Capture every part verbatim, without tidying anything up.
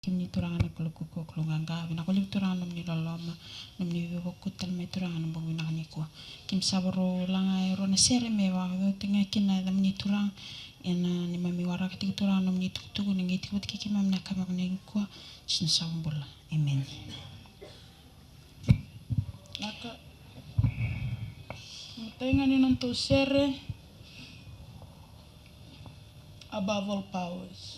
Nomuni Turaga na Kalou kaukaua, Kalou qaqa. Vinaka vakalevu Turaga nomuni loloma, nomuni veivakauqeti tale mai Turaga na bogi vinaka nikua. Keimami sa varau laga e rua na sere me vakacaucautaki ga kina na yacamuni Turaga. Ena neimami waraka tiko Turaga nomuni itukutuku ni qai tiko vata kei keimami na yakavi vinaka nikua. Jisu na iVakabula. Emeni. Vinaka. Matai ga ni nodatou sere, Above All Powers.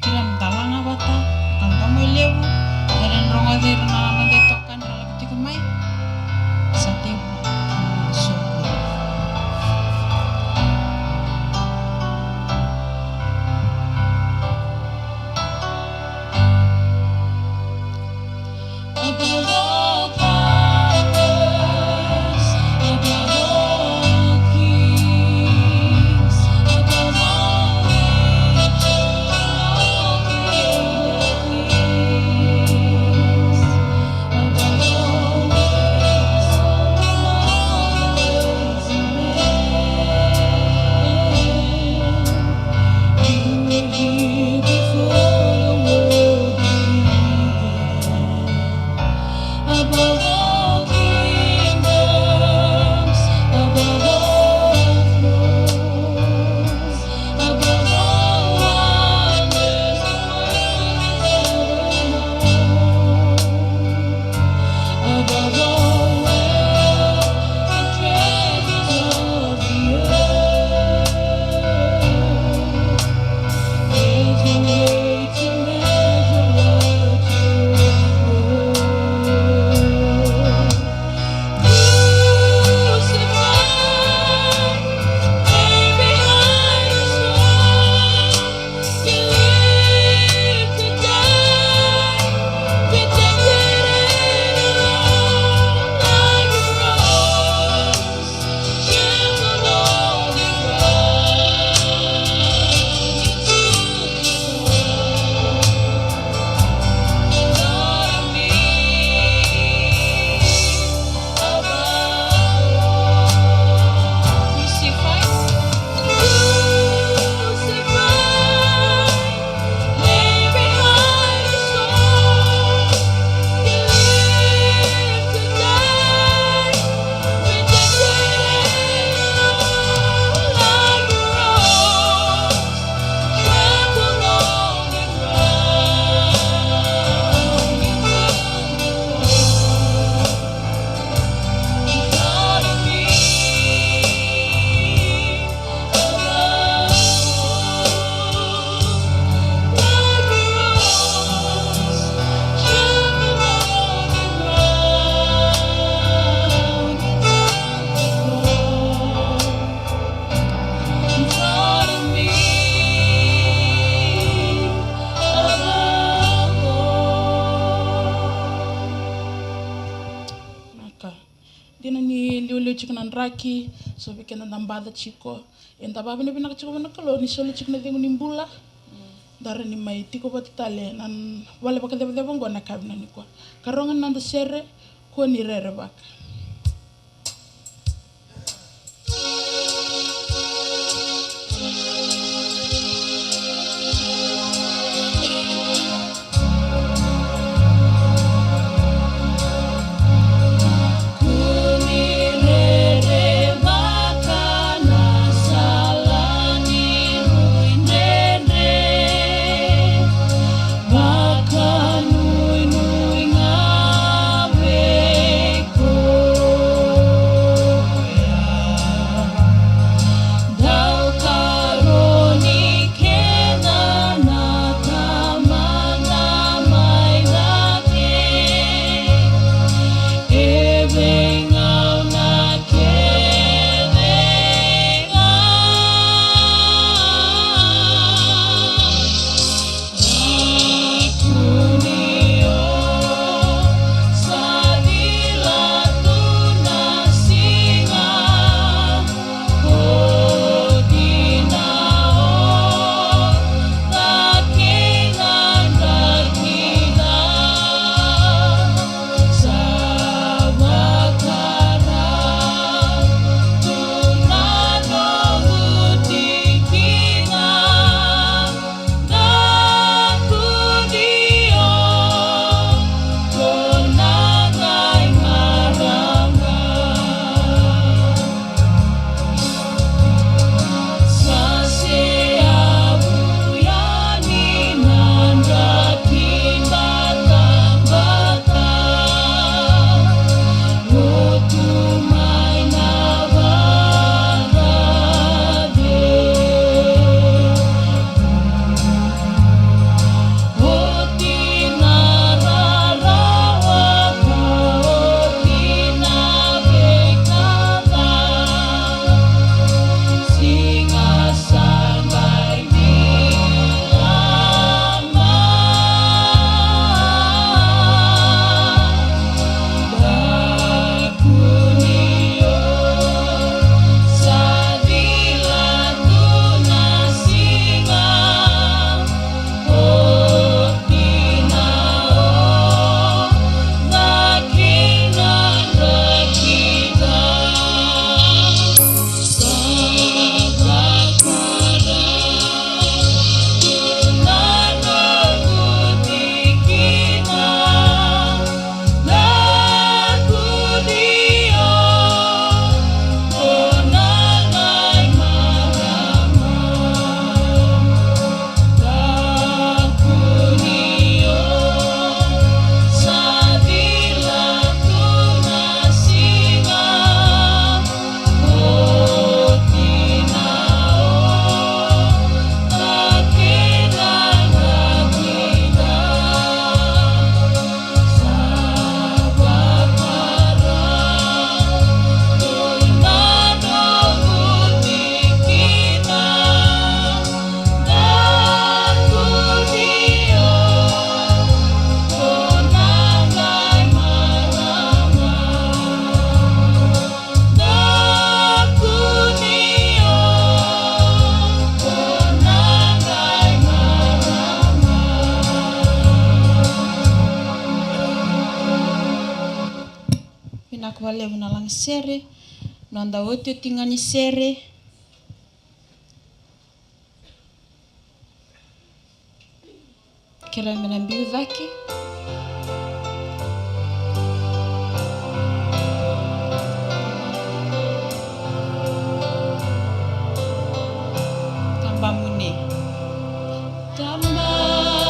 Kerea meda laga vata, ka domo e levu, era na rogoca ira na noda itokani ra lako tiko mai. Sa tevu, so good. Above all powers, above all kings, above all nature, all created things, above all ways, above all ways of man. You were here before the world began. Above all kingdoms, above all thrones, above all wonders the world has ever known. Above all wealth and treasures of the earth, there's no way to measure what you're worth. Crucified, lay behind a stone, you lived to die, rejected and alone, like a rose, trampled on the ground. You took the fall. Thought of me above all. Crucified. Crucified. Lay behind the stone, you lived to die, rejected and alone, like a rose trampled on the ground. You took the fall. Dina ni liuliu tiko na draki, so vei keda da baca tiko, eda vakavinavinaka tiko vua na Kalou ni soli tiko na cegu ni bula. Da rawa ni mai tiko vata tale na vale vakacevaceva oqo na yakavi nikua. Karua ga na noda sere, Kua ni Rerevaka. Na lagasere, noda otioti ga ni sere. Kerea me na biu cake. Tabamuni. Tabamuni.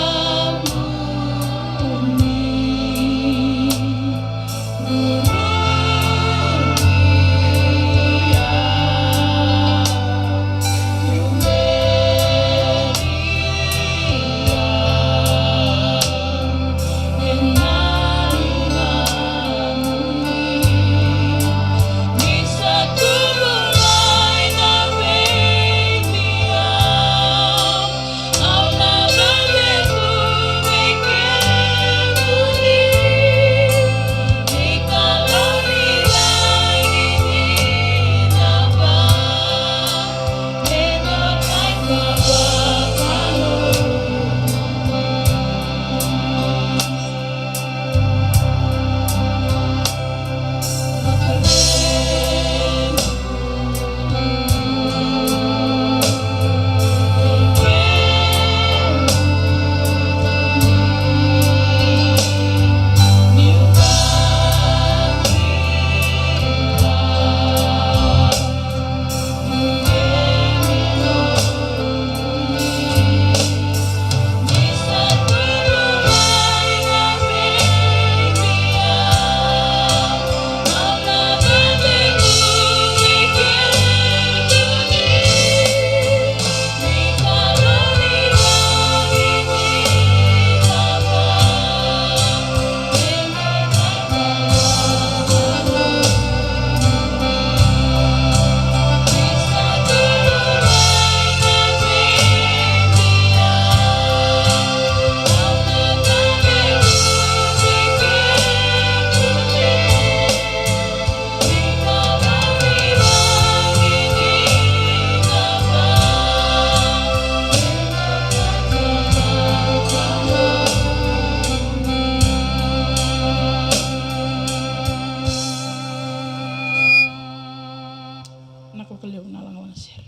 Vinaka vakalevu na lagalaga sere.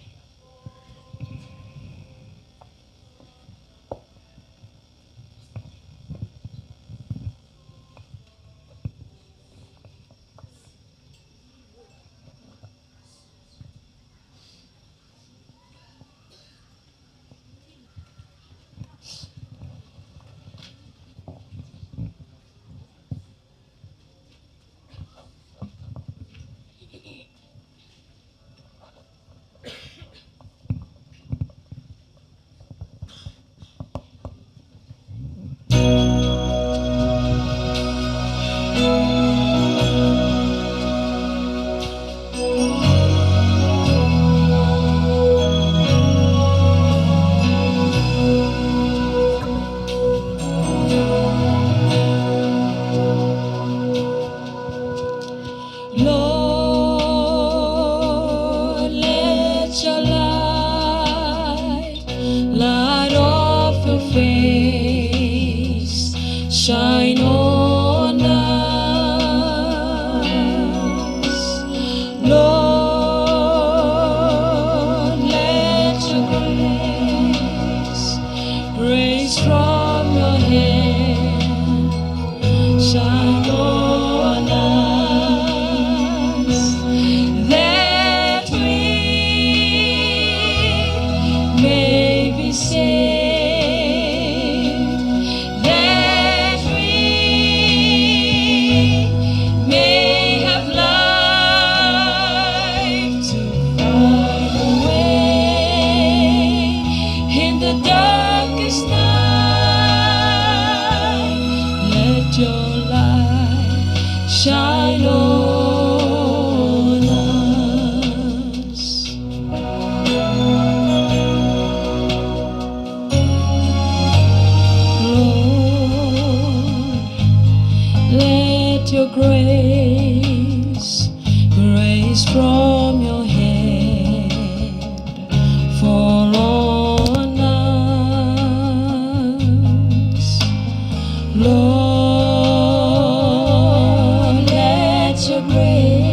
Lord, let your light, light of your face, shine on us. Lord, let your grace, grace from your hand, shine on us, that we may be saved, that we may have life to find a way in the darkest night. Let your light shine on us. Lord, let your grace, grace from your hand fall on us. Lord, let your grace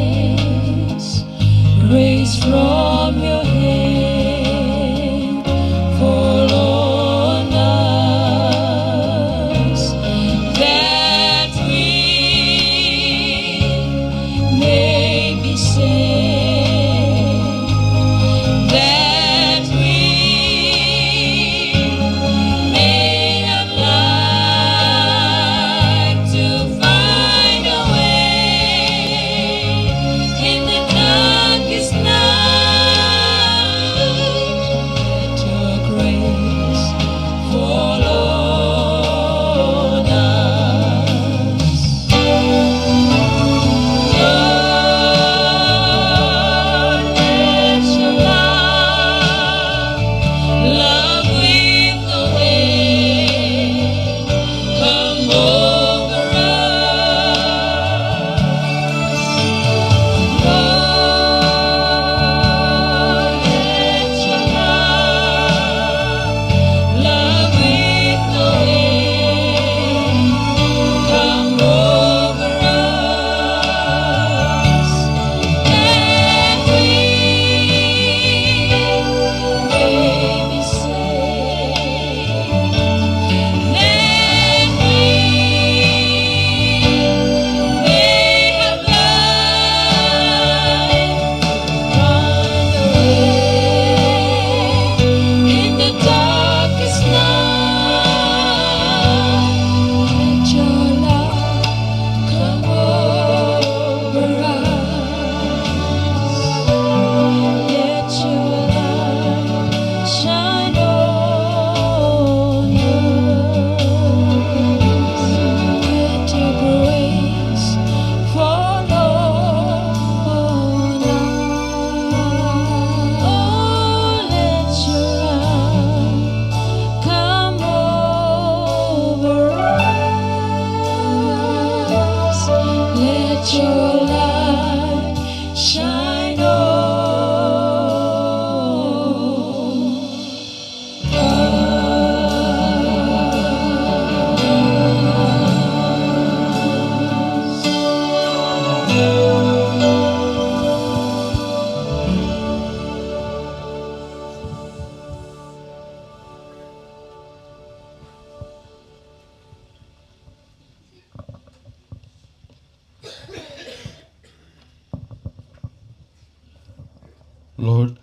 Lord,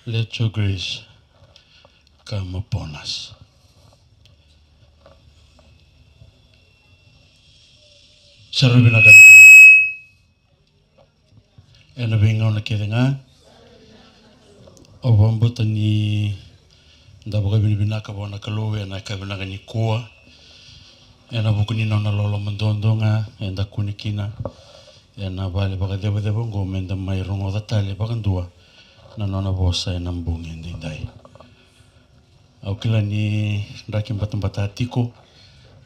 let your grace come upon us. Sa rui vinaka na Kalou ena veigauna kece ga. Au vakabauta ni da vakavinavinaka vua na Kalou ena yakavi vinaka nikua, ena vuku ni nona loloma duadua ga eda kune kina ena vale vakacevaceva oqo, meda mai rogoca tale vakadua na nona vosa ena bogi edaidai. Au kila ni draki batabata tiko,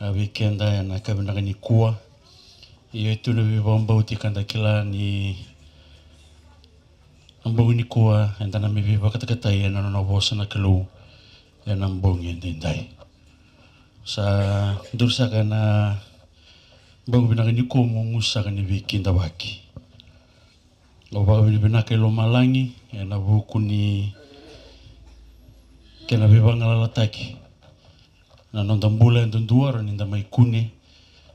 a, vei keda ena yakavi vinaka nikua. Ia e tu na veivakabauti ka da kila ni na bogi nikua eda na mai veivakatakatai ena nona vosa na Kalou ena bogi edaidai. Sa duri saka ena bogi vinaka nikua meu gusu saka ni veikidavaki. Au vakavinavinaka i lomalagi ena vuku ni kena veivagalalataki na noda bula yadudua, rawa ni da mai kune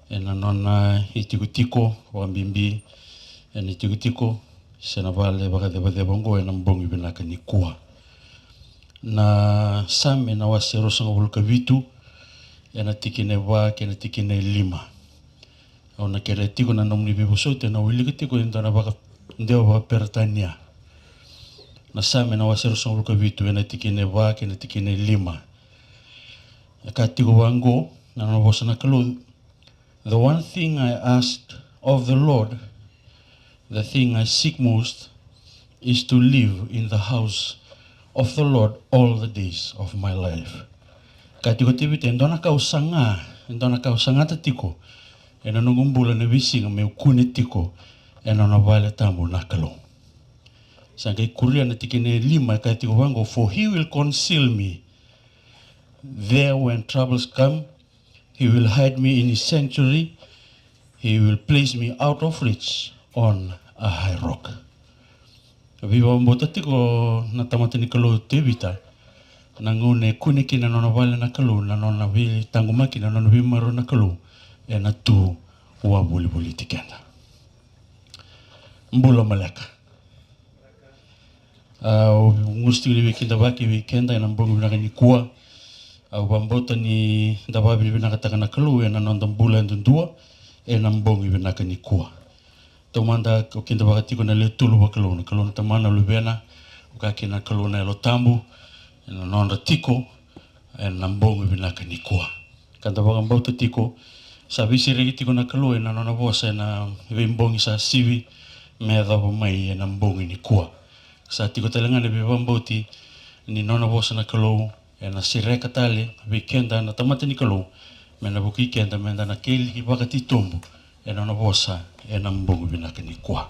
ena nona itikotiko, vakabibi ena itikotiko se na vale vakacevaceva oqo ena bogi vinaka nikua. Na Same na wase ruasagavulu ka vitu, ena tikina e va kei na tikina e lima. Au na kerea tiko na nomuni veivosoti, au na wilika tiko e dua na vakadewa vakaperitania. Na Same na wase ruasagavulu ka vitu, ena tikina e va kei na tikina e lima. E kaya tiko vaqo na nona vosa na Kalou: "The one thing I asked of the Lord, the thing I seek most, is to live in the house of the Lord all the days of my life." Kaya tiko o Tevita, e dua na ka au saga, e dua na ka au sagata tiko ena noqu bula ena veisiga, meu kune tiko ena nona vale tabu na Kalou. Sa qai kuria na tikina e lima, e kaya tiko vaqo: "For he will conceal me there when troubles come, he will hide me in his sanctuary, he will place me out of reach on a high rock." Veivakabauta tiko na tamata ni Kalou o Tevita, na gauna e kune kina ena nona vale na Kalou, na nona veitaqomaki, na nona veimaroroi na Kalou, ena tu wavolivoli tiko keda. Bula maleka. Au gusu tiko ni veikidavaki vei keda ena bogi vinaka nikua. Au vakabauta ni da vakavinavinakataka na Kalou ena noda bula yadudua ena bogi vinaka nikua. Taumada au kidavaka tiko na lewe tolu vakalou, na Kalou na Tamana, Luvena, vaka kina na Kalou na Yalo Tabu, ena nodra tiko ena bogi vinaka nikua. Ka da vakabauta tiko, sa veisereki tiko na Kalou ena nona vosa ena veibogi sa sivi me yacova mai ena bogi nikua. Sa tiko tale ga na veivakabauti ni nona vosa na Kalou ena sereka tale vei keda na tamata ni Kalou, me na vukei keda meda na keli vakatitobu ena nona vosa ena bogi vinaka nikua.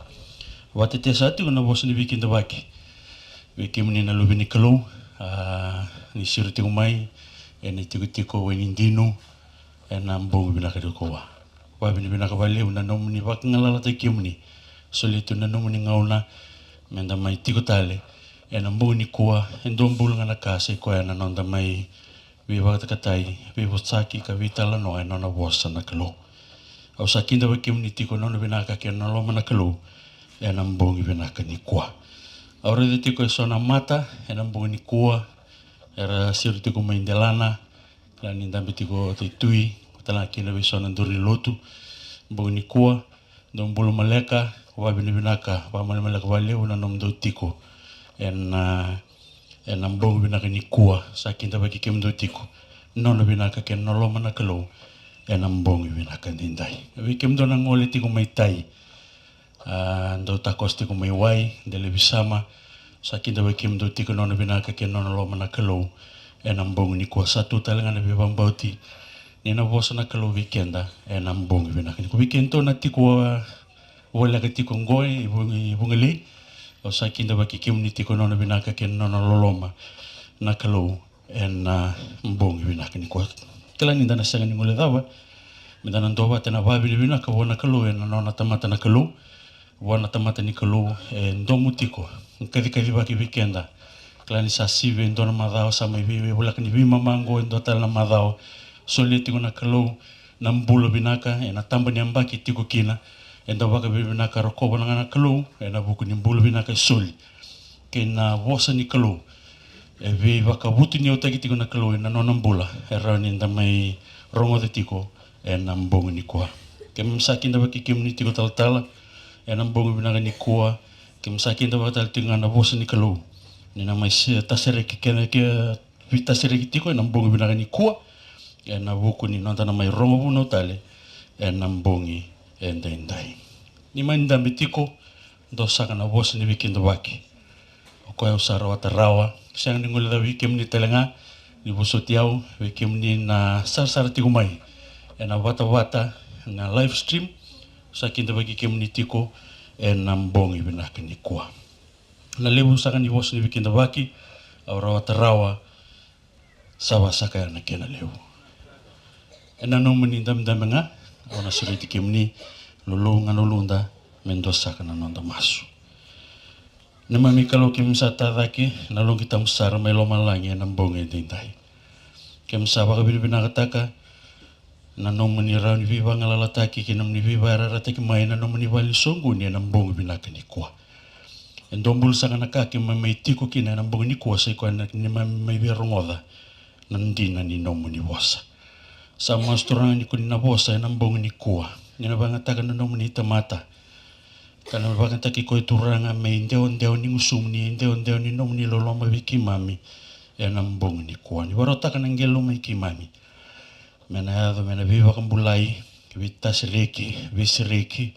Vakatetei saka tiko na vosa ni veikidavaki vei kemuni na luve ni Kalou, a, ni siro tiko mai ena itikotiko Wainidinu ena bogi vinaka nikua. Vakavinavinaka vakalevu na nomuni vagalalataki kemuni. Solia tu na nomuni gauna meda mai tiko tale ena bogi nikua. E dua bula ga na ka, sai koya na noda mai veivakatakatai, veivosaki ka veitalanoa ena nona vosa na Kalou. Au sa kidavaki kemuni tiko na nona vinaka kei na loma na Kalou ena bogi vinaka nikua. Au raica tiko eso na mata ena bogi nikua, era siro tiko mai delana, kila ni dabe tiko o Taitui, tale ga kina vei so na duru ni lotu. Bogi nikua, dou bula maleka, vakavinavinaka, vakamalemaleka vakalevu na nomudou tiko ena, ena bogi vinaka nikua. Sa kidavaki kemudou tiko na nona vinaka kei na loma na Kalou ena bogi vinaka edaidai. Vei kemudou na gole tiko mai tai, a, dou takoso tiko mai wai, Delavisama, sa kidavaki kemudou tiko na nona vinaka kei na nona loma na Kalou ena bogi nikua. Sa tu tale ga na veivakabauti ni na vosa na Kalou vei keda ena bogi vinaka nikua. Vei kemudou na tiko, a, voleka tiko oqo i Vugalei, au sa kidavaki kemuni tiko na nona vinaka kei na nona loloma na Kalou ena, a, bogi vinaka nikua. Kila ni da na sega ni guilecava meda na duavata ena vakavinavinaka vua na Kalou ena nona tamata na Kalou, vua na tamata ni Kalou e domo tiko, kacikacivaki vei keda. Kila ni sa sivi e dua na macawa, sa mai vei, veivoleka ni veimama oqo e dua tale na macawa. Solia tiko na Kalou na bula vinaka ena taba ni yabaki tiko kina. Eda vakavinavinaka, rokova ga na Kalou ena vuku ni bula vinaka e soli. kei na vosa ni Kalou. E veivakavutuniyautaki tiko na Kalou ena nona bula, e rawa ni da mai rogoca tiko ena bogi nikua. Keimami sa kidavaki kemuni tiko talatala ena bogi vinaka nikua. Keimami sa kidavaka tale tiko ga na vosa ni Kalou ni na mai se-, tasereki kena ke, veitasereki tiko ena bogi vinaka nikua, ena vuku ni noda na mai rogo vunau tale ena bogi edaidai. Ni mani dabe tiko, dua saka na vosa ni veikidavaki. O koya au sa rawata rawa, sega ni guilecavi vei kemuni tale ga ni vosoti au, vei kemuni na sarasara tiko mai ena vatavata na live stream, sa kidavaki kemuni tiko ena bogi vinaka nikua. Na levu saka ni vosa ni veikidavaki au rawata rawa, sa vasaka na kena levu. Ena nomuni dabedabe ga, au na sureti kemuni, lolou ga na uluda, me dua saka na noda masu. Neimami Kalou, keimami sa tacake na loqi tabu sara mai lomalagi ena bogi edaidai. Keimami sa vakavinavinakataka na nomuni rawa ni veivagalalataki kei na nomuni veivakayarayarataki mai na nomuni vale ni soqoni ena bogi vinaka nikua. E dua bula saka na ka keimami mai tiko kina ena bogi nikua, sa i koya na neimami mai via rogoca na dina ni nomuni vosa. Sa masu Turaga ni ko ni na vosa ena bogi nikua, ni na vakayagataka na nomuni tamata, ka na vakayagataki koya Turaga me idewadewa ni gusumuni, idewadewa ni nomuni loloma vei keimami ena bogi nikua. Ni vakarautaka na qele loma i keimami me na yaco me na veivakabulai, veitasereki, veisereki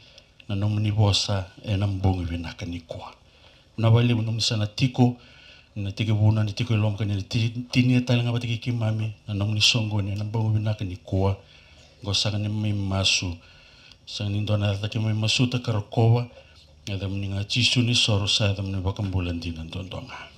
na nomuni vosa ena bogi vinaka nikua. Vinaka vakalevu nomuni sa na tiko, na tekivuna, na tiko e loma ka ni na ti-, tinia tale ga vata kei keimami na nomuni soqoni ena bogi vinaka nikua. Qo saka neimami masu, saka ni dua na yaca keimami masuta ka rokova, yacamuni ga Jisu na isoro, sa yacamuni vakabula dina duadua ga.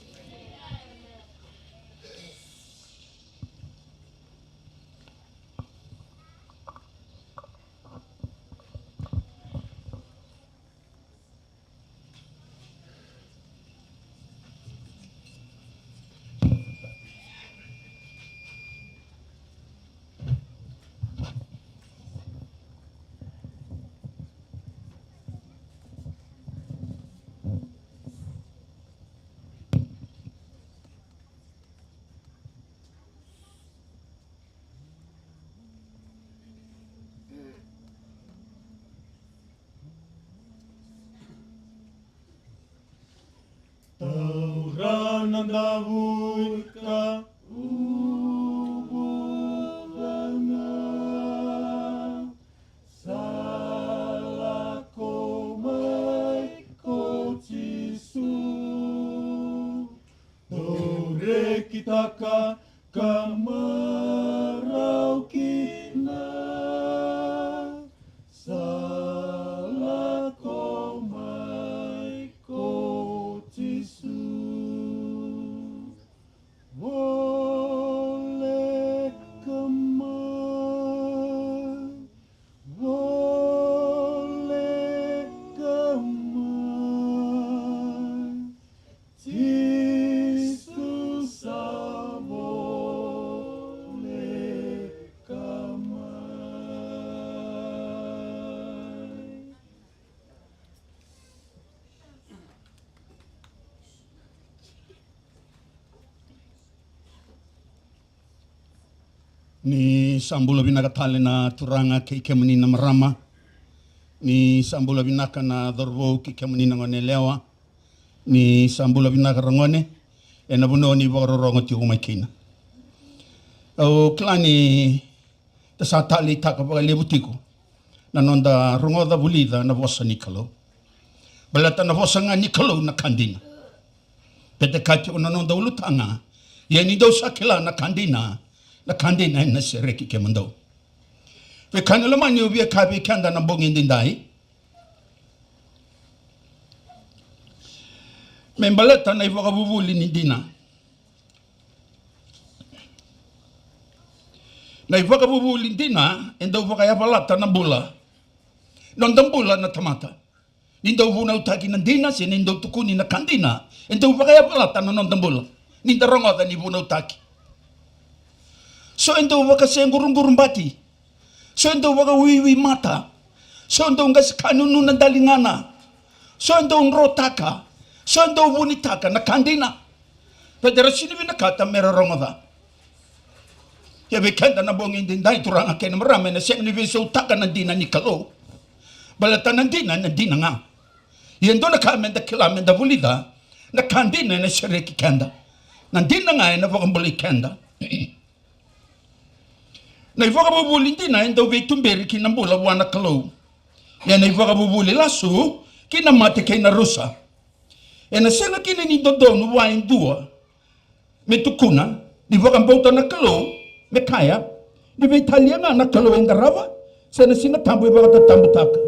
Taura na davuika uvucana, sa lako mai ko Jisu. Dou rekitaka ka marau kina, sa lako mai ko Jisu. Voleka mai, voleka mai. Jisu sa voleka mai. Ni sa bula vinaka tale na turaga kei kemuni na marama. Ni sa bula vinaka na cauravou kei kemuni na gone yalewa. Ni sa bula vinaka ragone ena vanua ni vakarorogo tiko mai kina. Au kila ni da sa taleitaka vakalevu tiko na noda rogoca vulica na vosa ni Kalou. Baleta na vosa ga ni Kalou na ka dina. Beta ka tiko na noda ulutaga. Ia ni dou sa kila na ka dina, na ka dina ena sereki kemudou. Vei kemuni na lomani, au via kaya vei keda na bogi edaidai me baleta na ivakavuvuli ni dina. Na ivakavuvuli dina e dau vakayavalata na bula, noda bula na tamata. Ni dau vunautaki na dina se ni dau tukuni na ka dina, e dau vakayavalata na noda bula ni da rogoca ni vunautaki. So e dau vakaseguruguru bati, so e dau vakauiui mata, so e dau qasi kanunu na daligana, so e dau drotaka, So e dau vunitaka na ka dina. Baleta era sega ni vinakata me ra rogoca. Ia vei keda na bogi edaidai, turaga kei na marama, ena sega ni veisautaka na dina ni Kalou. Baleta na dina ena dina ga. Ia e dua na ka meda kila, meda vulica, na ka dina ena sereki keda. Na dina ga ena vakabulai keda. Na ivakavuvuli dina e dau veituberi ki na bula vua na Kalou. Ia na ivakavuvuli lasu ki na mate kei na rusa. Ena sega kina ni dodonu vua e dua me tukuna ni vakabauta na Kalou, me kaya ni veitalia ga na Kalou e qarava, se na Siga Tabu e vakatatabutaka.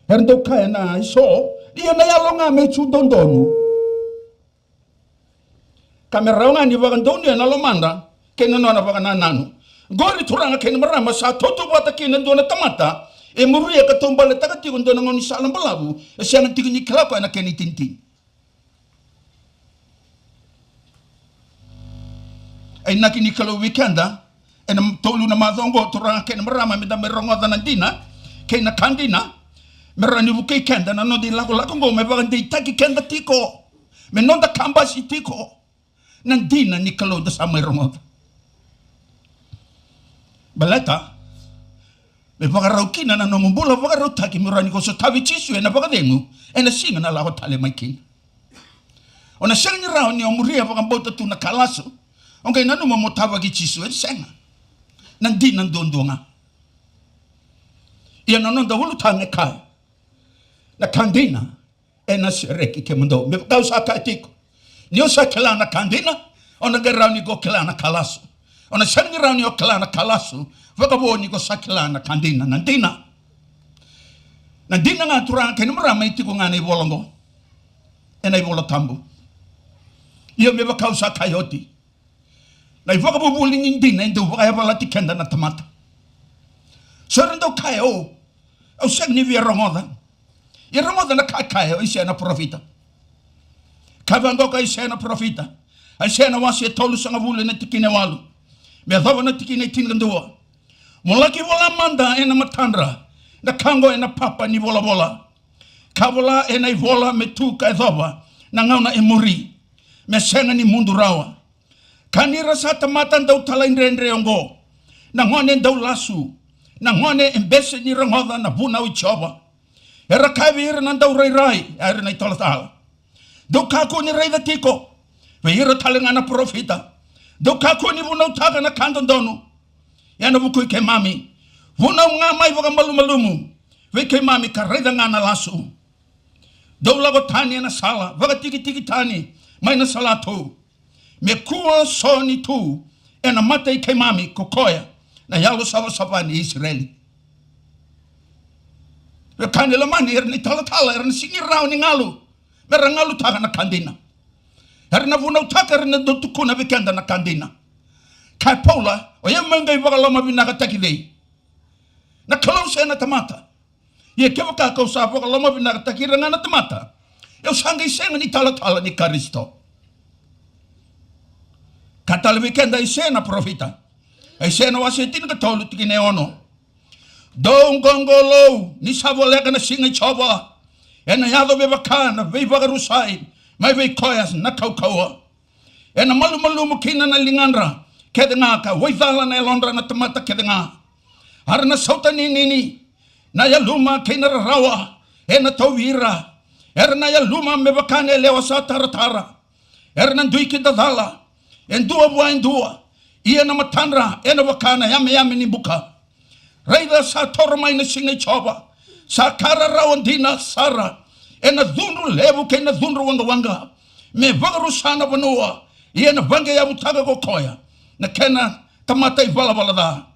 Era dau kaya na iso, ia na yalo ga me tu dodonu. Ka me rawa ga ni vakadonuya na lomada kei na nona vakanananu. Qori, turaga kei na marama, sa tautauvata kina e dua na tamata e muria ka taubaletaka tiko e dua na gaunisala balavu e sega tiko ni kila o koya na kena itinitini. A inaki ni Kalou vei keda ena tolu na macawa oqo, turaga kei na marama, meda mai rogoca na dina kei na ka dina, me rawa ni vukei keda na noda ilakolako oqo, me vakadeitaki keda tiko, me noda kabasi tiko na dina ni Kalou da sa mai rogoca. Baleta me vakarau kina na nomu bula vakarautaki, me rawa ni ko sotavi Jisu ena vakacegu ena siga na lako tale mai kina. O na sega ni rawa ni o muria vakabauta tu na ka lasu, o qai nanuma mo tavaki Jisu, e sega. Na dina duadua ga. Ia na noda ulutaga e kaya, na ka dina ena sereki kemudou. Me vaka au sa kaya tiko, ni o sa kila na ka dina, o na qai rawa ni ko kila na ka lasu. O na sega ni rawa ni o kila na ka lasu vakavo ni ko sa kila na ka dina. Na dina, na dina ga, turaga kei na marama, e tiko ga ena ivola oqo, ena iVola Tabu. Ia me vaka au sa kaya oti, na ivakavuvuli ni dina e dau vakayavalati keda na tamata. So era dau kaya, o, au sega ni via rogoca. Ia rogoca na ka e kaya o Aisea na parofita. Kaya vaqo o Aisea na parofita, Aisea na wase e tolusagavulu, ena tikina e walu me yacova na tikina e tinikadua: Mo laki vola mada ena matadra na ka oqo ena papa ni volavola, ka vola ena ivola me tu ka yacova na gauna e muri, me sega ni mudu rawa. Ka ni ra sa tamata dau talaidredre oqo, na gone dau lasu, na gone e bese ni rogoca na vunau i Jiova. Era kaya vei ira na dau rairai, era na italatala: Dou kakua ni raica tiko vei ira tale ga na parofita. Dou kakua ni vunautaka na ka dodonu ena vuku i keimami. Vunau ga mai vakamalumalumu vei keimami ka raica ga na lasu. Dou lako tani ena sala, vakatikitiki tani mai na salatu, me kua soni tu ena mata i keimami ko koya na Yalo Savasava ni Isireli. Veiwekani lomani, era na italatala era na sega ni rawa ni galu me ra galutaka na ka dina. Era na vunautaka, era na dau tukuna vei keda na ka dina. Kaya Paula, o yau meu qai vakalomavinakataki cei? Na Kalou se na tamata? Ia kevaka kau sa vakalomavinakataki ira ga na tamata, au sa qai sega ni talatala ni Karisito. Kaya tale vei keda Aisea na parofita, Aisea na wase e tinikatolu, tikina e ono: Dou qoqolou, ni sa voleka na siga i Jiova. Ena yaco me vaka na veivakarusai mai vei koya na kaukauwa. Ena malumalumu kina na ligadra kece ga, ka waicala na yalodra na tamata kece ga. A ra na sautaninini, na yaluma kei na rarawa ena tauvi ira. Era na yaluma me vaka na yalewa sa taratara. Era na dui kidacala e dua vua e dua. Ia na matadra ena vaka na yameyame ni buka. Raica, sa toro mai na siga i Jiova, sa ka rarawa dina sara, ena cudru levu kei na cudru waqawaqa, me vakarusa na vanua, ia ena vaqeavutaka ko koya na kena tamata ivalavala ca.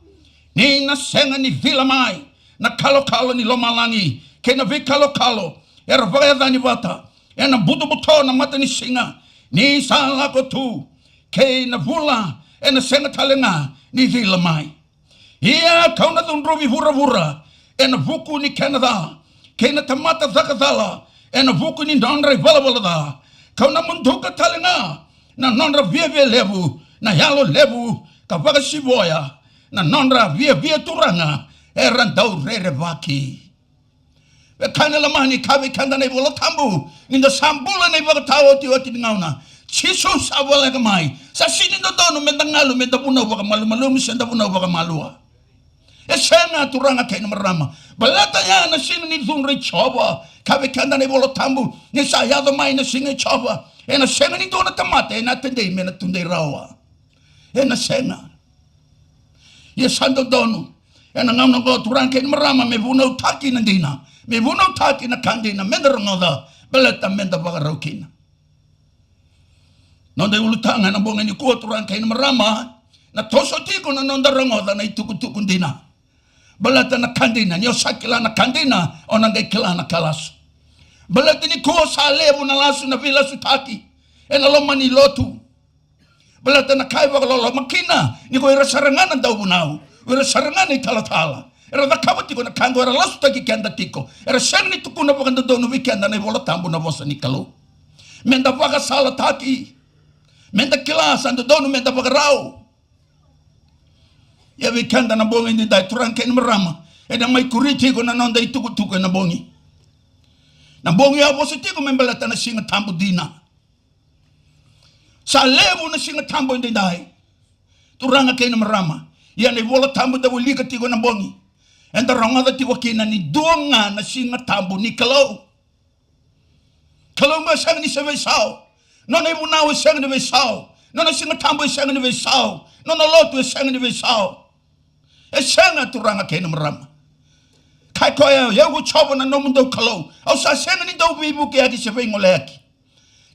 Ni na sega ni cila mai na kalokalo ni lomalagi kei na veikalokalo era vakayacani vata ena butobuto na matanisiga, ni sa lako tu, kei na vula ena sega tale ga ni cila mai. Ia kau na cudruvi vuravura ena vuku ni kena ca, kei na tamata caka cala ena vuku ni nodra ivalavala ca. Kau na muduka tale ga na nodra viavia levu na yalo levu, ka vakasivoya na nodra viavia turaga era dau rerevaki. Wekaqu lomani, kaya vei keda na iVola Tabu, ni da sa bula na ivakataotioti ni gauna, Jisu sa voleka mai. Sa sega ni dodonu me da galu me da vunau vakamalumalumu se da vunau vakamalua. E sega, turaga kei na marama. Baleta ya na siga ni cudru i Jiova. Kaya vei keda na iVola Tabu, ni sa yaco mai na siga i Jiova, ena sega ni dua na tamata ena tadei me na tudei rawa. Ena sega. Ia sa dodonu ena gauna oqo, turaga kei na marama, me vunautaki na dina, me vunautaki na ka dina me da rogoca, baleta me da vakarau kina. Noda iulutaga ena bogi nikua, turaga kei na marama, na toso tiko na noda rogoca na itukutuku dina. Baleta na ka dina, ni o sa kila na ka dina, o na qai kila na ka lasu. Baleta nikua sa levu na lasu, na veilasutaki ena loma ni lotu. Baleta na ka e vakaloloma kina, ni ko ira sara ga na dauvunau, o ira sara ga na italatala, era cakava tiko na ka oqo, era lasutaki keda tiko. Era sega ni tukuna vakadodonu vei keda na iVola Tabu, na vosa ni Kalou. Me da vakasalataki, me da kila sa dodonu me da vakarau. Ia vei keda na bogi edaidai, turaga kei na marama, ena mai kuri tiko na noda itukutuku ena bogi. Na bogi ya vosa tiko me baleta na Siga Tabu dina. Sa levu na Siga Tabu edaidai, turaga kei na marama. Ia na iVola Tabu da wilika tiko ena bogi, eda rogoca tiko kina ni dua ga na Siga Tabu ni Kalou. Kalou e sega ni se veisau. Nona ivunau e sega ni veisau. Nona Siga Tabu e sega ni veisau. Nona lotu e sega ni veisau. E sega, turaga kei na marama. Kaya o koya, o yau ko Jiova na nomudou Kalou, au sa sega ni dau veivukiyaki se veigoleyaki.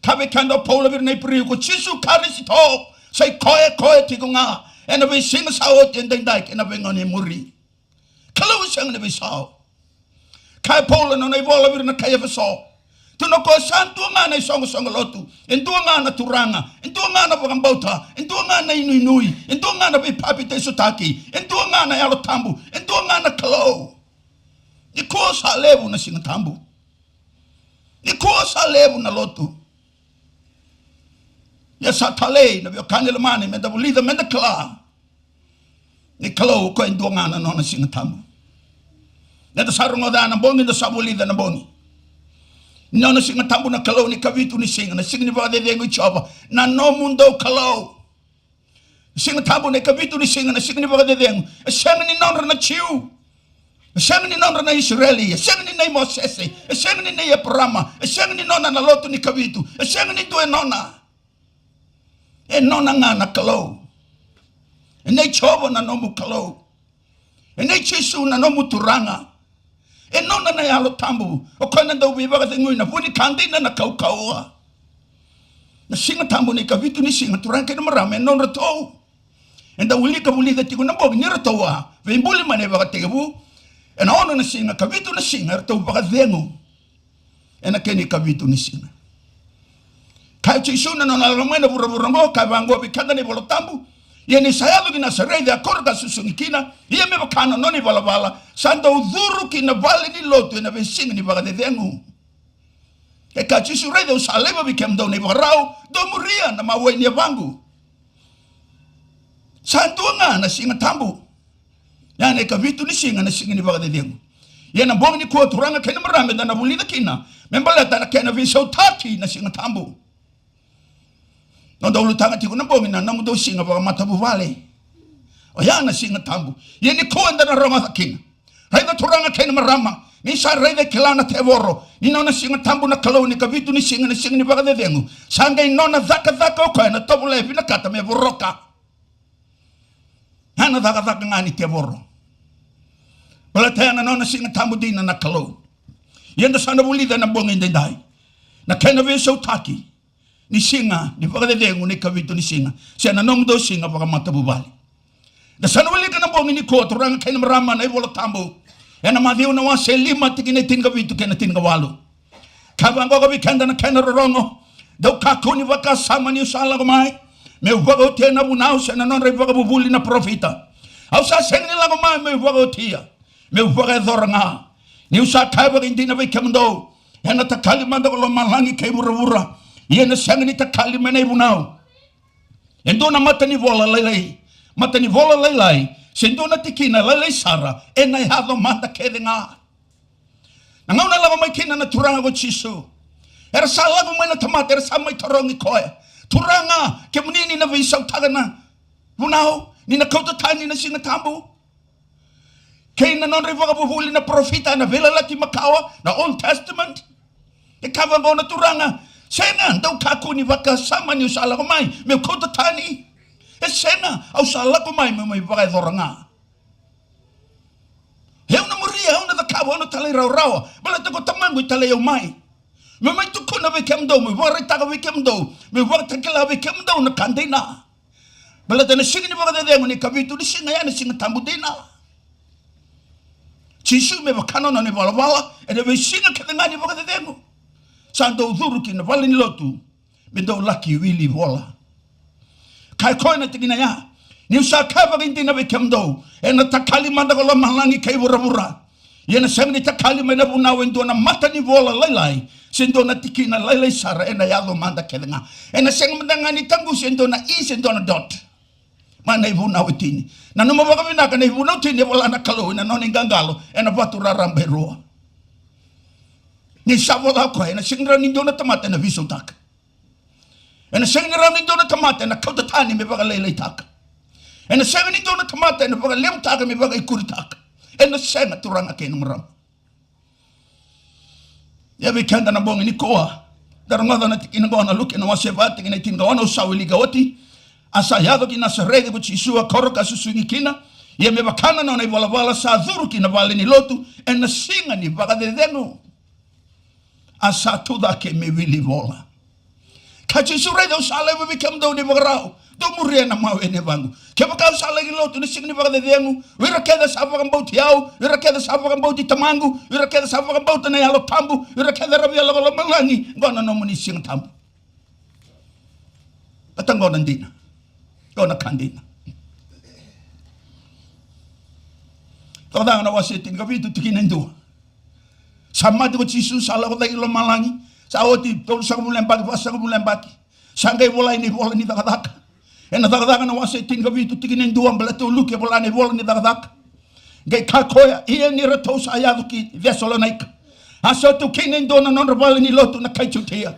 Kaya vei keda o Paula vei ira na Iperiu, ko Jisu Karisito sa i koya, koya tiko ga ena veisiga sa oti, edaidai kei na veigauna e muri. Kalou e sega ni veisau. Kaya o Paula ena nona ivola vei ira na kai Efeso, tukuna o koya, sa dua ga na isoqosoqo lotu, e dua ga na turaga, e dua ga na vakabauta, e dua ga na inuinui, e dua ga na veipapitaisotaki, e dua ga na Yalo Tabu, e dua ga na Kalou. Nikua sa levu na Siga Tabu. Nikua sa levu na lotu. Ia sa talei, na veiwekani lomani, me da vulica, me da kila ni Kalou o koya e dua ga na nona Siga Tabu. Ni da sa rogoca ena bogi, da sa vulica ena bogi, ni nona Siga Tabu na Kalou, na ikavitu ni siga, na siga ni vakacecegu i Jiova, na nomudou Kalou. Siga Tabu na ikavitu ni siga, na siga ni vakacecegu. E sega ni nodra na Jiu. E sega ni nodra na Isireli. E sega ni nei Mosese. E sega ni nei Eparaama. E sega ni nona na lotu ni ikavitu. E sega ni dua e nona. E nona ga na Kalou. E nei Jiova na nomu Kalou. E nei Jisu na nomu Turaga. E nona na Yalo Tabu, o koya na dau veivakacegui, na vu ni ka dina, na kaukauwa. Na Siga Tabu na ikavitu ni siga, turaga kei na marama, e nodratou. Eda wilika, vulica tiko na bogi ni ratou a veibuli mai na ivakatekivu. Ena ono na siga, kavitu na siga, eratou vakacegu ena kena ikavitu ni siga. Kaya o Jisu ena nona lako mai na vuravura oqo, kaya vaqo vei keda na iVola Tabu: Ia ni sa yaco ki Nasareci, a koro ka susugi kina, ia me vaka na nona ivalavala, sa dau curu ki na vale ni lotu ena veisiga ni vakacecegu. E kaya o Jisu, raica, au sa laiva vei kemudou na ivakarau, dou muria na mawe ni yavaqu. Sa dua ga na Siga Tabu. Ya na ikavitu ni siga, na siga ni vakacecegu. Ia na bogi nikua, turaga kei na marama, eda na vulica kina me baleta na kena veisautaki na Siga Tabu. Noda ulutaga tiko na bogi, na nomudou siga vakamatavuvale. Oya na Siga Tabu. Ia nikua eda na rogoca kina. Raica, turaga kei na marama, ni sa raica, e kila na tevoro ni nona Siga Tabu na Kalou, na ikavitu ni siga, na siga ni vakacecegu, sa qai nona cakacaka o koya na tovolea e vinakata me voroka. Ya na cakacaka ga ni tevoro. Baleta ya na nona Siga Tabu dina na Kalou. Ia eda sa na vulica ena bogi edaidai na kena veisautaki ni siga ni vakacecegu, na ikavitu ni siga, se na nomudou siga vakamatavuvale. Da sa na wilika ena bogi nikua, turaga kei na marama, na iVola Tabu ena Maciu na wase e lima, tikina e tinikavitu kei na tinikawalu. Kaya vaqo vei keda na kena rorogo: Dou kakua ni vakasama niu sa lako mai me'u vakaotia na vunau se na nodra ivakavuvuli na parofita. Au sa sega ni lako mai me'u vakaotia, me'u vakayacora ga. Niu sa kaya vakaidina vei kemudou, ena takali mada ko lomalagi kei vuravura, ia ena sega ni takali mai na ivunau e dua na matanivola lailai, matanivola lailai, se dua na tikina lailai sara, ena yaco mada kece ga. A gauna lako mai kina na Turaga ko Jisu, era sa lako mai na tamata, era sa mai tarogi koya, Turaga, kemuni ni na veisautaka na vunau, ni na kauta tani na Siga Tabu? Kei na nodra ivakavuvuli na parofita ena Veiyalayalati Makawa, na Old Testament. E kaya vaqo na Turaga, sega, dou kakua ni vakasama niu sa lako mai meu kauta tani. E sega, au sa lako mai meu mai vakayacora ga. Au na muria, au na cakava, au na talairawarawa, baleta ko Tamaqu e talai au mai meu mai tukuna vei kemudou, meu vakaraitaka vei kemudou, meu vakatakila vei kemudou na ka dina. Baleta na siga ni vakacecegu ni kavitu ni siga ya na Siga Tabu dina. Jisu me vaka na nona ivalavala ena veisiga kece ga ni vakacecegu. Sa dau curu ki na valenilotu me dau laki wili vola. Kaya koya na tikina ya, niu sa kaya vakaidina vei kemudou, ena takali mada ko lomalagi kei vuravura. Ia ena sega ni takali mai na vunau e dua na mata ni vola lailai, se dua na tikina lailai sara, ena yaco mada kece ga. Ena sega mada ga ni taqusi e dua na i se dua na dot mai na ivunau e tini. Nanuma vakavinaka, na ivunau tini e vola na Kalou ena nona iqaqalo ena vatu raraba e rua. Ni sa vola o koya, ena sega ni rawa ni dua na tamata ena veisautaka. Ena sega ni rawa ni dua na tamata ena kauta tani me vakalailaitaka. Ena sega ni dua na tamata ena vakalevutaka me vakaikuritaka. Ena sega, turaga kei na marama. Ia vei keda na bogi nikua, da rogoca na tikina qo na Luke na wase va, tikina e tinikaono, au sa wilika oti. A sa yaco ki Nasareci ko Jisu, a koro ka susugi kina. Ia me vaka na nona ivalavala sa curu ki na valenilotu ena siga ni vakacecegu. A sa tu cake me wili vola. Kaya Jisu, raica, au sa laiva vei kemudou na ivakarau, dou muria na mawe ni yavaqu. Kevaka au sa laki lotu ena siga ni vakacecegu, o ira kece sa vakabauti au, o ira kece sa vakabauti Tamaqu, o ira kece sa vakabauta na Yalo Tabu, o ira kece era via lako lomalagi, qo na nomuni Siga Tabu. Baleta qo na dina. Qo na ka dina. Cakacaka na wase tinikavitu, tikina e dua. Sa mate ko Jisu, sa lako cake i lomalagi. Sa oti tolusagavulu na yabaki, vasagavulu na yabaki. Sa qai volai na ivola ni Cakacaka. Ena Cakacaka na wase tinikavitu, tikina e dua, baleta o Luke e vola na ivola ni Cakacaka. Qai kaya o koya, ia ni ratou sa yaco ki Cesalonaika, a sa tu kina e dua na nodra valenilotu na kai Jutia.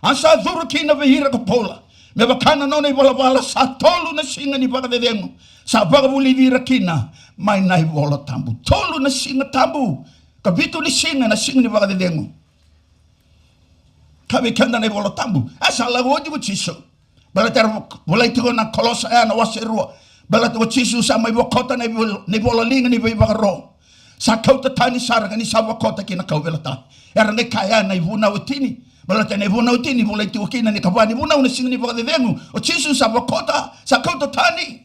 A sa curu kina vei ira ko Paula, me vaka na nona ivalavala, sa tolu na siga ni vakacecegu sa vakavulici ira kina mai na iVola Tabu. Tolu na Siga Tabu, kavitu ni siga na siga ni vakacecegu. Kaya vei keda na iVola Tabu, a sa lako oti ko Jisu. Baleta era vo-, volai tiko na Kolosa ya na wase rua. Baleta ko Jisu sa mai vakota na ivola, na ivola liga ni veivakaro. Sa kauta tani sara ka ni sa vakota ki na kauveilatai. Era qai kaya na ivunau e tini. Baleta na ivunau e tini volai tiko kina na ikava ni vunau na siga ni vakacecegu. O Jisu sa vakota, sa kauta tani.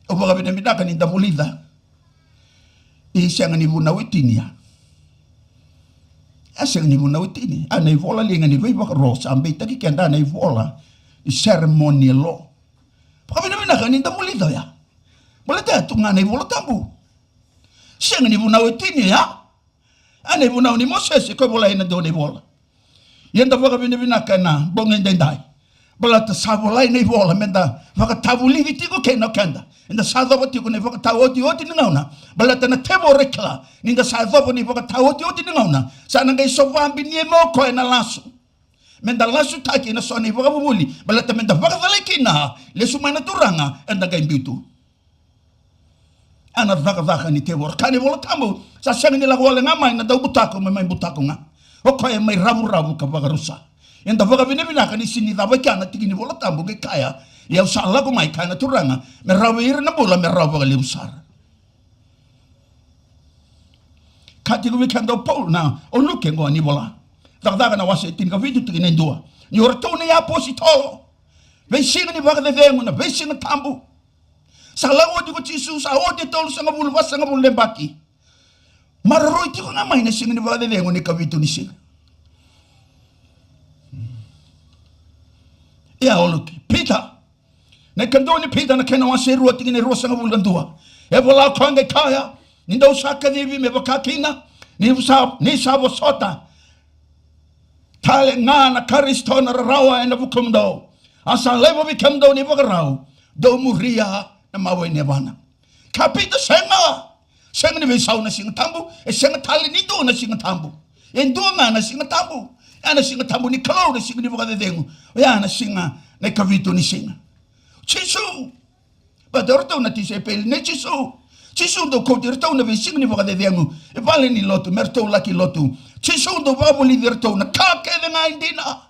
Au vakavinavinaka ni da vulica. E sega ni vunau e tini ya. E sega ni vunau e tini. A na ivola liga ni veivakaro sa beitaki keda na ivola ni ceremonial law. Vakavinavinaka ni da vulica oya. Baleta e tu ga na iVola Tabu. Sega ni vunau e tini ya. A na ivunau ni Mosese ko e volai ena dua na ivola. Ia da vakavinavinaka ena bogi edaidai. Baleta sa volai na ivola me da vakatavulici tiko kina o keda. Eda sa yacova tiko na ivakataotioti ni gauna. Baleta na tevoro e kila ni da sa yacova na ivakataotioti ni gauna, sa na qai sova binia mai o koya ena lasu. Me da lasutaki ena so na ivakavuvuli. Baleta me da vakacalai kina, lesu mai na Turaga, eda qai biu tu. A na cakacaka ni tevoro. Kaya na iVola Tabu, sa sega ni lako wale ga mai na daubutako me mai butako ga. O koya e mai ravuravu ka vakarusa. Eda vakavinavinaka ni sega ni cava i kea na tiki ni Vola Tabu qai kaya, ia au sa lako mai, kaya na Turaga, me rawa vei ira na bula, me rawa vakalevu sara. Kaya tiko vei keda o Paula, na o Luke qo ni vola. Cakacaka na wase tinikavitu, tikina e dua. Ni o ratou na iapositolo, veisiga ni vakacecegu, na veisiga tabu. Sa lako oti ko Jisu, sa oti e tolusagavulu, vasagavulu na yabaki. Maroroi tiko ga mai na siga ni vakacecegu ni kavitu ni siga. Ia o Luke, Pita. Na ikadua ni Pita na kena wase rua, tikina e ruasagavulu ka dua. E vola o koya qai kaya, ni dou sa kacivi me vaka kina, ni sa, ni sa vosota tale ga na Karisito na rarawa ena vukumudou. A sa laiva vei kemudou na ivakarau, dou muria na mawe ni yavana. Kaya Pita, sega. Sega ni veisau na Siga Tabu, e sega tale ni dua na Siga Tabu. E dua ga na Siga Tabu. Oya na Siga Tabu ni Kalou, na siga ni vakacecegu. Oya na siga, na ikavitu ni siga. Jisu. Baleta o ratou na tisaipeli nei Jisu. Jisu dau kauti iratou na veisiga ni vakacecegu e vale ni lotu me ratou laki lotu. Jisu dau vakavulici iratou na ka kece ga e dina.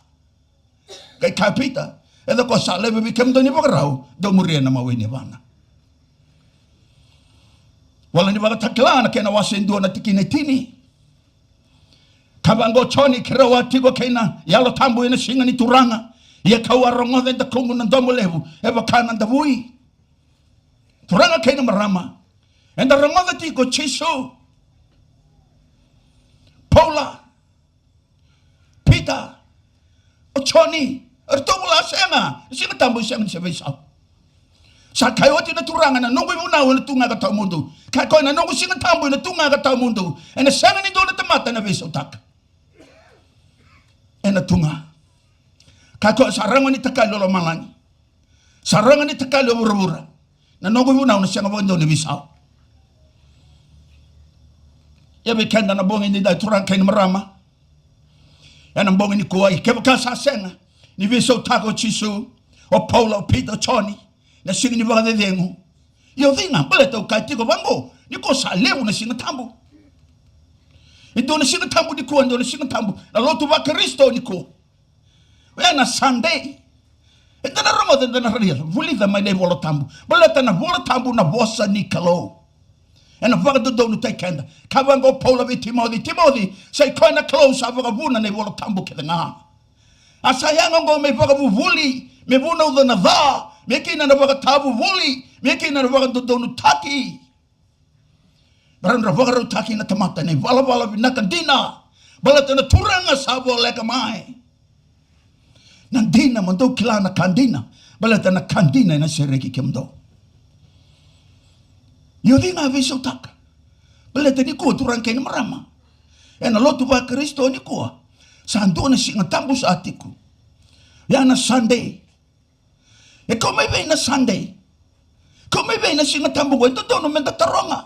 Qai kaya Pita, e caka sa levu vei kemudou ni vakarau, dou muria na mawe ni yavana. Vola ni Vakatakila na kena wase e dua na tikina e tini. Ka vaqo, Joni, keirau a tiko kei na Yalo Tabu ena siga ni Turaga. Ia kau a rogoca e dakuqu na domo levu e vaka na davui. Turaga kei na marama, eda rogoca tiko Jisu, Paula, Pita, o Joni, eratou vola sega, na Siga Tabu e sega ni se veisau. Sa kaya oti na Turaga, na noqu ivunau ena tu ga ka tawamudu. Kaya o koya na noqu Siga Tabu ena tu ga ka tawamudu. Ena sega ni dua na tamata ena veisautaka. Ena tu ga. Kaya o koya sa rawa ni takali o lomalagi. Sa rawa ni takali o vuravura. Na noqu ivunau na sega vakadua ni veisau. Ia vei keda na bogi edaidai, turaga kei na marama, ena bogi nikua, ia kevaka sa sega ni veisautaka o Jisu, o Paula, o Pita, o Joni, na siga ni vakacecegu. Ia o cei ga, baleta au kaya tiko vaqo, nikua sa levu na Siga Tabu. E dua na Siga Tabu nikua, e dua na Siga Tabu na lotu vaKarisito nikua. Oya na Sunday. Eda na rogoca, eda na raica, vulica mai na iVola Tabu. Baleta na iVola Tabu na vosa ni Kalou. Ena vakadodonutaki keda. Kaya vaqo o Paula vei Timoci, Timoci, sa i koya na Kalou sa vakavuna na iVola Tabu kece ga. A sa yaga oqo me ivakavuvuli, me vunauca na ca, me kina na vakatavuvuli, me kina na vakadodonutaki. Me rawa ni ra vakarautaki na tamata ena ivalavala vinaka dina. Baleta na Turaga sa voleka mai. Na dina, mo dou kila na ka dina. Baleta na ka dina ena sereki kemudou. Ia o cei ga veisautaka? Baleta nikua, turaga kei na marama, ena lotu vaKarisito nikua, sa dua na Siga Tabu sa tiko. Oya na Sunday. E kau mai vei na Sunday? Kau mai vei na Siga Tabu qo? E dodonu meda taroga.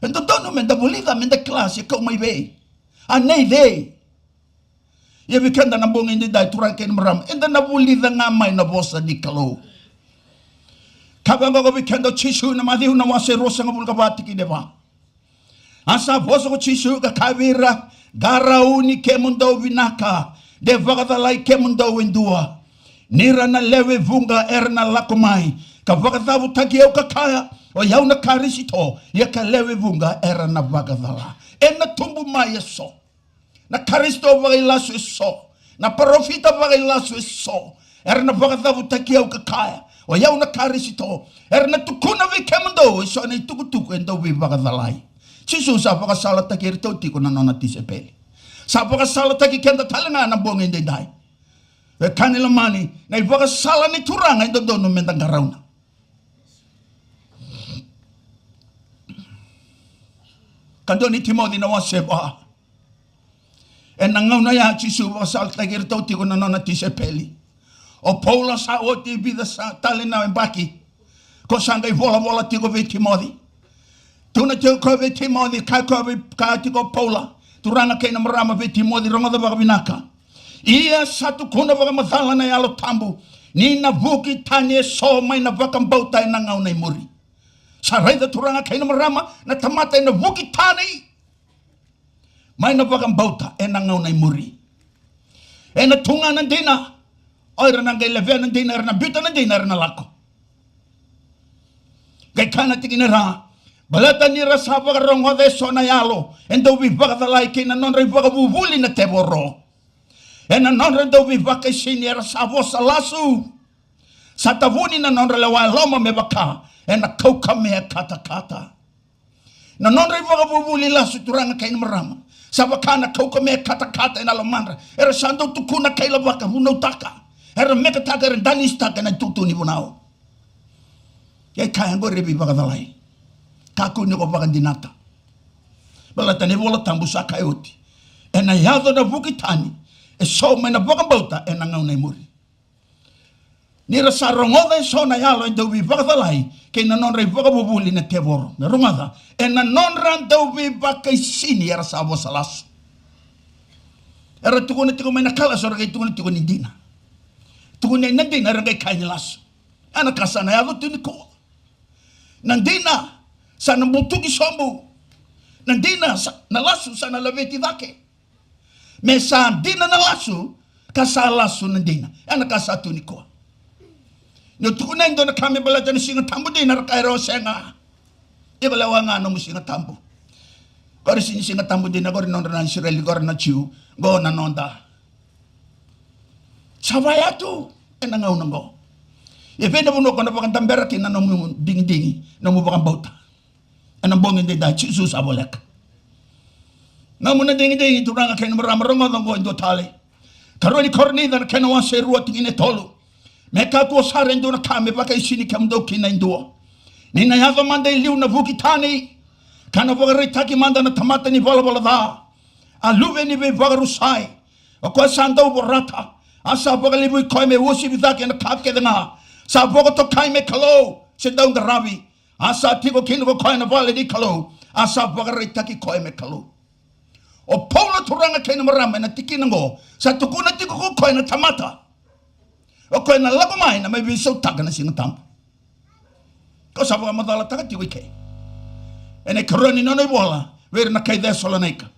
E dodonu meda vulica, meda kila se kau mai vei. A nei cei? Ia vei keda na bogi edaidai, turaga kei na marama, eda na vulica ga mai na vosa ni Kalou. Kaya vaqo vei keda o Jisu ena Maciu na wase ruasagavulu ka va, tikina e va. A sa vosa ko Jisu ka kaya vei ira, qarauni kemudou vinaka, de vakacalai kemudou e dua. Ni ra na lewe vuqa era na lako mai ka vakacavutaki au ka kaya, o yau na Karisito, ia ka lewe vuqa era na vakacala. Ena tubu mai eso. Na Karisito vakailasu eso, na parofita vakailasu eso, era na vakacavutaki au ka kaya, o yau na Karisito. Era na tukuna vei kemudou eso na itukutuku e dau veivakacalai. Jisu sa vakasalataki iratou tiko na nona tisaipeli. Sa vakasalataki keda tale ga na bogi edaidai. Wekaqu lomani, na ivakasala ni Turaga e dodonu meda qarauna. Ka dua ni Timoci na wase va. Ena gauna ya Jisu vakasalataki iratou tiko na nona tisaipeli. O Paula sa oti e vica sa tale na yabaki ko sa qai volavola tiko vei Timoci. Tukuna tiko o koya vei Timoci, kaya o koya vei, kaya tiko o Paula, turaga kei na marama, vei Timoci, rogoca vakavinaka. Ia sa tukuna vakamacala na Yalo Tabu ni na vuki tani eso mai na vakabauta ena gauna i muri. Sa raica, turaga kei na marama, na tamata ena vuki tani mai na vakabauta ena gauna i muri. Ena tu ga na dina, o ira na qai levea na dina, era na biuta na dina, era na lako. Qai kaya na tikina e ra, baleta ni ra sa vakarogoca eso na yalo e dau veivakacalai kei na nodra ivakavuvuli na tevoro. Ena nodra dau veivakaisini era sa vosa lasu. Sa tavuni na nodra lewa e loma me vaka ena kaukamea katakata. Na nodra ivakavuvuli lasu, turaga kei na marama, sa vaka na kaukamea katakata ena lomadra. Era sa dau tukuna, kailavaka, vunautaka. Era meketaka, era danisitaka ena itutu ni vunau. Ia e kaya oqori e veivakacalai. Kakua ni ko vakadinata. Baleta na iVola Tabu sa kaya oti, ena yaco na vuki tani eso mai na vakabauta ena gauna i muri. Ni ra sa rogoca eso na yalo e dau veivakacalai kei na nodra ivakavuvuli na tevoro. Me rogoca, ena nodra dau veivakaisini era sa vosa lasu. Era tukuna tiko mai na ka lasu, era qai tukuna tiko ni dina. Tukuna na dina, era qai kaya ni lasu. Ena ka sa na yaco tu nikua. Na dina sa na butuki sobu. Na dina sa, na lasu sa na laveti cake. Me sa dina na lasu, ka sa lasu na dina. Ena ka sa tu nikua. Ni o tukuna e dua na ka me baleta na Siga Tabu dina, ra kaya o sega. Iko lewa ga nomu Siga Tabu. Qori sega ni Siga Tabu dina, qori nodra na Isireli, qori na Jiu, qo na noda. Sa vaya tu ena gauna qo. E vei na vanua ko na vakadabera kina na nomu digidigi, nomu vakabauta? Ena bogi edaidai Jisu sa voleka. Nomu na digidigi, turaga kei na marama, rogoca qo e dua tale. Karua ni Korinica na kena wase e rua, tikina e tolu. Me kakua sara e dua na ka me vakaisini kemudou kina e dua. Ni na yaco mada e liu na vuki tani, ka na vakaraitaki mada na tamata ni valavala ca, a luve ni veivakarusai. O koya sa dau vorata, a sa vakalevui koya me uasivi cake ena ka kece ga. Sa vakatokai me Kalou, se dau qaravi. A sa tiko kina ko koya ena vale ni Kalou, a sa vakaraitaki koya me Kalou. O Paula, turaga kei na marama, ena tikina oqo sa tukuna tiko ko koya na tamata. O koya na lako mai na mai veisautaka na Siga Tabu. Ko sa vakamacalataka tiko i ke ena ikarua ni nona ivola vei ira na kai Cesalonaika.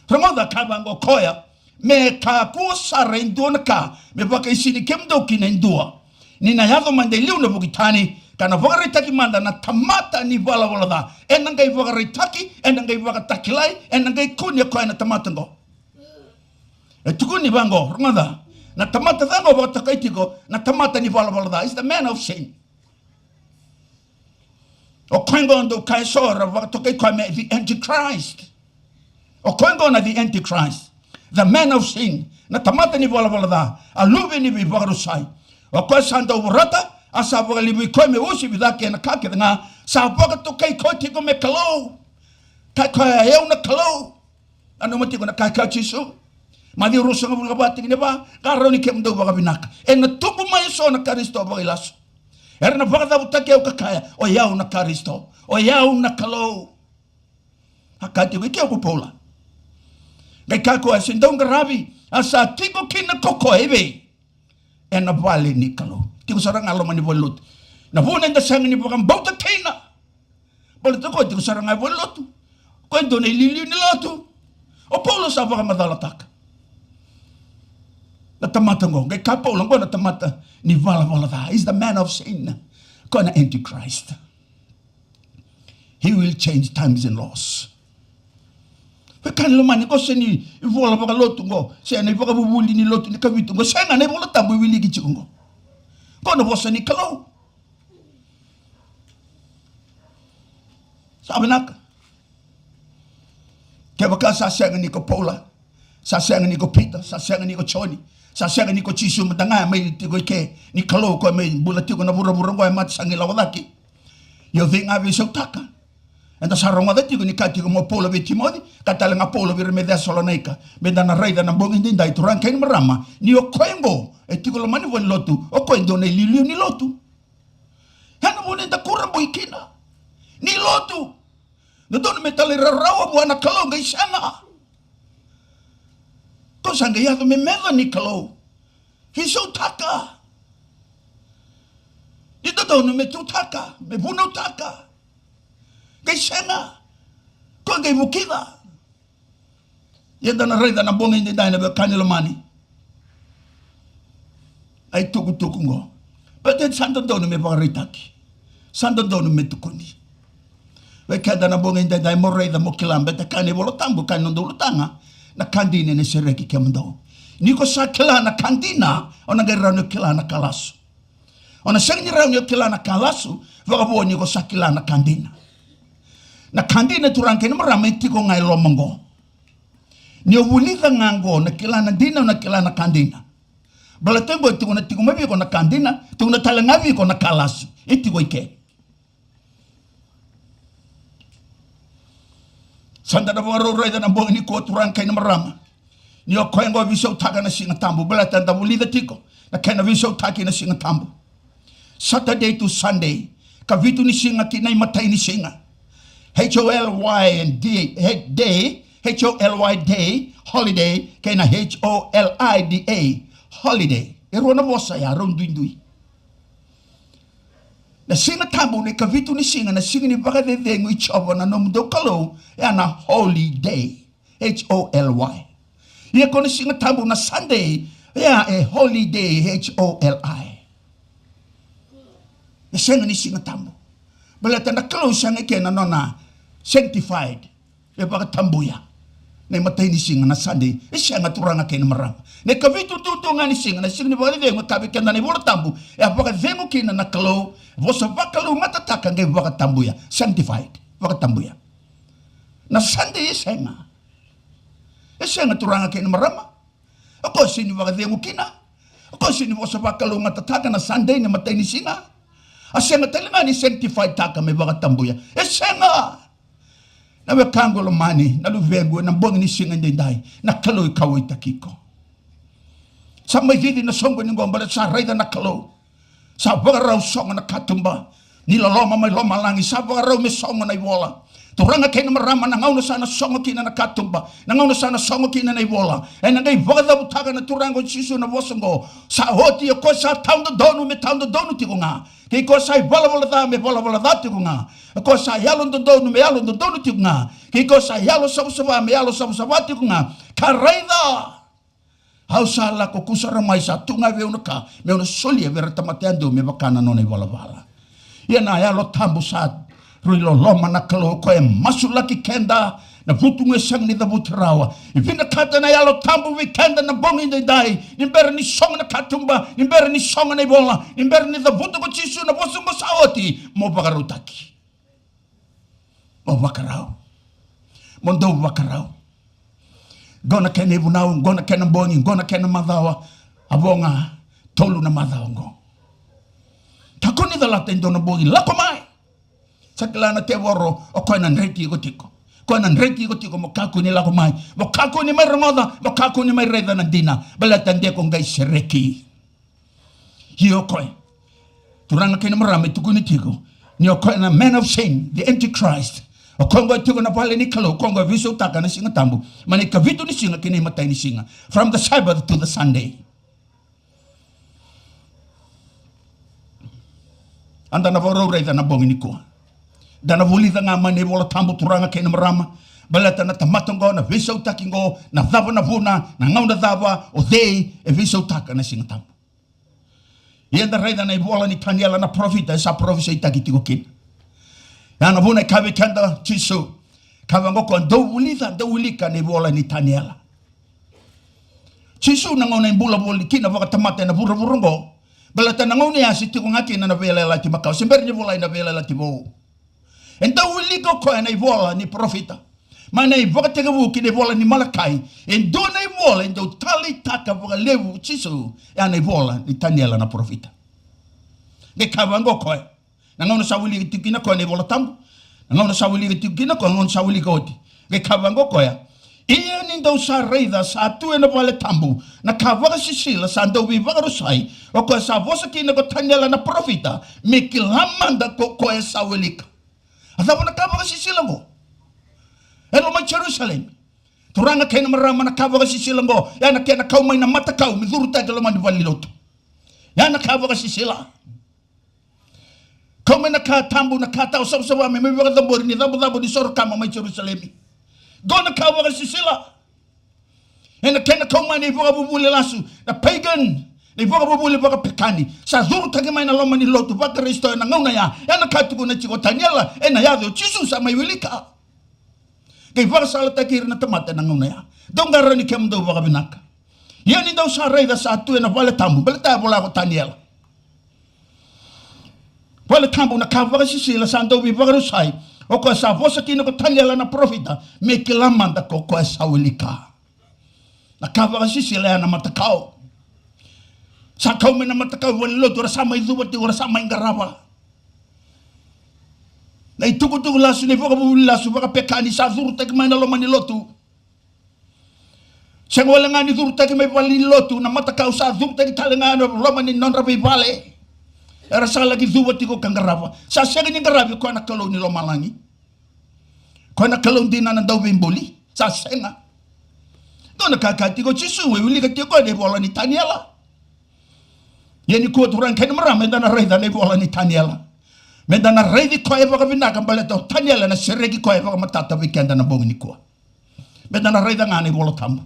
Rogoca, kaya vaqo o koya, me kakua sara e dua na ka me vakaisini kemudou kina e dua. Ni na yaco mada e liu na vuki tani, ka na vakaraitaki mada na tamata ni valavala ca. Ena qai vakaraitaki, ena qai vakatakilai, ena qai kune o koya na tamata oqo. E tukuni vaqo, rogoca, na tamata ca oqo vakatokai tiko na tamata ni valavala ca, is the man of sin. O koya oqo dou kaya eso era vakatokai koya me the Antichrist. O koya oqo na the Antichrist, the man of sin, na tamata ni valavala ca, a luve ni veivakarusai. O koya sa dau vorata, a sa vakalevui koya me uasivi cake ena ka kece ga. Sa vakatokai koya tiko me Kalou. Kaya koya, o yau na Kalou. Nanuma tiko na ka e kaya o Jisu. Maciu ruasagavulu ka va, tikina e va, qarauni kemudou vakavinaka. Ena tubu mai eso na Karisito vakailasu. Era na vakacavutaki au ka kaya, o yau na Karisito, o yau na Kalou. A kaya tiko i ke o Paula. Qai kaya o koya, se dau qaravi, a sa tiko kina ko koya e vei? Ena vale ni Kalou. Tiko sara ga loma ni valenilotu. Na vuna eda sega ni vakabauta kina, baleta o koya tiko sara ga e valenilotu. O koya e dua na iliuliu ni lotu. O Paula sa vakamacalataka na tamata oqo. Qai kaya o Paula, oqo na tamata ni valavala ca, is the man of sin. O koya na Antichrist. He will change times and laws. Wekaqu lomani, ko sega ni ivola vakalotu qo, se na ivakavuvuli ni lotu ni Kavitu qo, sega, na iVola Tabu e wiliki tiko qo. Qo na vosa ni Kalou. Sa vinaka. Kevaka sa sega ni ko Paula, sa sega ni ko Pita, sa sega ni ko Joni, sa sega ni ko Jisu mada ga e mai tiko i ke, ni Kalou ko e mai bula tiko na vuravura qo, e mate sa qai lako cake. Io, cei ga veisautaka? Eda sa rogoca tiko ni kaya tiko mai o Paula vei Timoci, kaya tale ga o Paula vei ira mai Cesalonaika, meda na raica na bogi edaidai, turaga kei na marama, ni o koya oqo e tiko loma ni valenilotu, o koya e dua na iliuliu ni lotu. Ia na vuna eda kurabui kina, ni lotu. Dodonu me talairawarawa vua na Kalou, qai sega. Ko sa qai yaco me meca ni Kalou. Veisautaka. Ni dodonu me tutaka, me vunautaka. Qai sega. Ko qai vukica. Ia da na raica na bogi edaidai na veiwekani lomani. A itukutuku qo. Baleta sa dodonu me vakaraitaki. Sa dodonu me tukuni. Vei keda na bogi edaidai mo raica mo kila, baleta kaya na iVola Tabu, kaya na noda ulutaga, na ka dina ena sereki kemudou. Ni ko sa kila na ka dina, o na qai rawa ni kila na ka lasu. O na sega ni rawa ni o kila na ka lasu, vakavo ni ko sa kila na ka dina. Na ka dina, turaga kei na marama, e tiko ga e loma qo. Ni o vulica ga qo, na kila na dina, o na kila na ka dina. Baleta qo e tukuna tiko mai vei iko na ka dina, tukuna tale ga vei iko na ka lasu. E tiko i ke. Sa da na vakarau raica na bogi nikua, turaga kei na marama. Ni o koya qo veisautaka na Siga Tabu, baleta da vulica tiko na kena veisautaki na Siga Tabu. Saturday to Sunday. Kavitu ni siga ki na imatai ni siga. H O L Y and D, he-, day, H O L Y day, holiday, kei na H O L I D A, holiday. E rua na vosa ya, rau duidui. Na Siga Tabu, na ikavitu ni siga, na siga ni vakacecegu i Jiova na nomudou Kalou, ya na holy day, H O L Y. Ia ko na Siga Tabu na Sunday, ya e holy day, H O L I. E sega ni Siga Tabu. Baleta na Kalou sega e kena nona sanctified. E vakatabuya. Na imatai ni siga na Sunday. E sega, turaga kei na marama. Na ikavitu tutu ga ni siga, na siga ni vakacecegu, e kaya vei keda na iVola Tabu, e a vakacegu kina na Kalou, vosa vakalougatataka qai vakatabuya. Sanctified. Vakatabuya. Na Sunday e sega. E sega, turaga kei na marama. O koya sega ni vakacegu kina. O koya sega ni vosa vakalougatataka na Sunday, na imatai ni siga. A sega tale ga ni sanctified taka me vakatabuya. E sega. Na wekaqu lomani, na luvequ, ena bogi ni siga edaidai, na Kalou e kauwaitaki iko. Sa mai cici na soqoni qo, baleta sa raica na Kalou. Sa vakarau sogo na katuba ni loloma mai lomalagi, sa vakarau me sogo na ivola. Turaga kei na marama, na gauna sa na sogo kina na katuba, na gauna sa na sogo kina na ivola, ena qai vakacavutaka na Turaga o Jisu na vosa oqo: Sa oti. O koya sa tau dodonu me tau dodonu tiko ga, kei koya sa ivalavala ca me valavala ca tiko ga, o koya sa yalo dodonu me yalo dodonu tiko ga, kei koya sa yalo savasava me yalo savasava tiko ga. Ka raica, au sa lako kusara mai, sa tu ga vei au na ka meu na solia vei ira na tamata yadua me vaka na nona ivalavala. Ia na Yalo Tabu sa rui loloma na Kalou, o koya e masulaki keda, na vutugu e sega ni cavuti rawa. E vinakata na Yalo Tabu vei keda na bogi edaidai, ni bera ni sogo na katuba, ni bera ni sogo na ivola, ni bera ni cavuta ko Jisu na vosa oqo: Sa oti, mo vakarautaki. Mo vakarau. Mo dau vakarau. Qo na kena ivunau, qo na kena bogi, qo na kena macawa. A vo ga, tolu na macawa qo. Kakua ni calata e dua na bogi, lako mai. Sa kila na tevoro, o koya na dreti iko tiko. O koya na dreti iko tiko, mo kakua ni lako mai. Mo kakua ni mai rogoca, mo kakua ni mai raica na dina. Baleta de ko qai sereki. Ia o koya, turaga kei na marama, e tukuni tiko ni o koya na man of sin, the antichrist. O koya qo e tiko na vale ni Kalou, o koya qo e veisautaka na Siga Tabu mai na ikavitu ni siga ki na imatai ni siga, from the Sabbath to the Sunday. Eda na vakarau raica na bogi nikua. Da na vulica ga mai na iVola Tabu, turaga kei na marama, baleta na tamata qo, na veisautaki qo, na cava na vuna, na gauna cava, o cei e veisautaka na Siga Tabu. Ia da raica na ivola ni Taniela na parofita, e sa parofisaitaki tiko kina. Ia na vuna e kaya vei keda o Jisu, kaya vaqo o koya: Dou vulica, dou wilika na ivola ni Taniela. Jisu na gauna e bula voli kina vakatamata ena vuravura oqo, baleta na gauna ya se tiko ga kina na Veiyalayalati Makawa, se bera ni volai na Veiyalayalati Vou. E dau wilika o koya na ivola ni parofita, mai na iVakatekivu ki na ivola ni Malakai. E dua na ivola e dau taleitaka vakalevu o Jisu, ya na ivola ni Taniela na parofita. Qai kaya vaqo o koya, na gauna sa wilika tiko kina o koya na iVola Tabu, na gauna sa wilika tiko kina o koya, na gauna sa wilika oti. Qai kaya vaqo o koya: Ia ni dou sa raica sa tu ena vale tabu na ka vakasisila sa dau veivakarusai, o koya sa vosa kina ko Taniela na parofita, me kila mada ko koya sa wilika. A cava na ka vakasisila oqo? E loma i Jerusalemi. Turaga kei na marama, na ka vakasisila oqo, ya na kena kau mai na matakau me curutaki e loma ni valenilotu. Ya na ka vakasisila. Kau mai na ka tabu, na ka tawa savasava me mai vakacabori ni cabocabo ni soro kama mai Jerusalemi. Qo na ka vakasisila. Ena kena kau mai na ivakavuvuli lasu, na pagan, na ivakavuvuli vakapekani, sa curutaki mai na loma ni lotu vaKarisito ena gauna ya. Ya na ka tukuna tiko o Taniela, ena yaco o Jisu sa mai wilika. Qai vakasalataki ira na tamata ena gauna ya. Dou qarauni kemudou vakavinaka. Ia ni dou sa raica sa tu ena vale tabu, baleta e vola ko Taniela. Vale tabu na ka vakasisila sa dau veivakarusai, o koya sa vosa kina ko Taniela na parofita, me kila mada ko koya sa wilika. Na ka vakasisila ya na matakau. Sa kau mai na matakau valenilotu, era sa mai cuva tiko, era sa mai qarava. Na itukutuku lasu, na ivakavuvuli lasu vakapekani sa curutaki mai na loma ni lotu. Sega wale ga ni curutaki mai valenilotu, na matakau sa curutaki tale ga na loma ni nodra veivale. Era sa laki cuva tiko ka qarava. Sa sega ni qaravi koya na Kalou ni lomalagi. Koya na Kalou dina na dauveibuli. Sa sega. Dua na ka kaya tiko o Jisu, e wilika tiko koya na ivola ni Taniela. Ia nikua turaga kei na marama, eda na raica na ivola ni Taniela. Meda na raici koya vakavinaka baleta o Taniela na sereki koya vakamatata vei keda na bogi nikua. Meda na raica ga na iVola Tabu.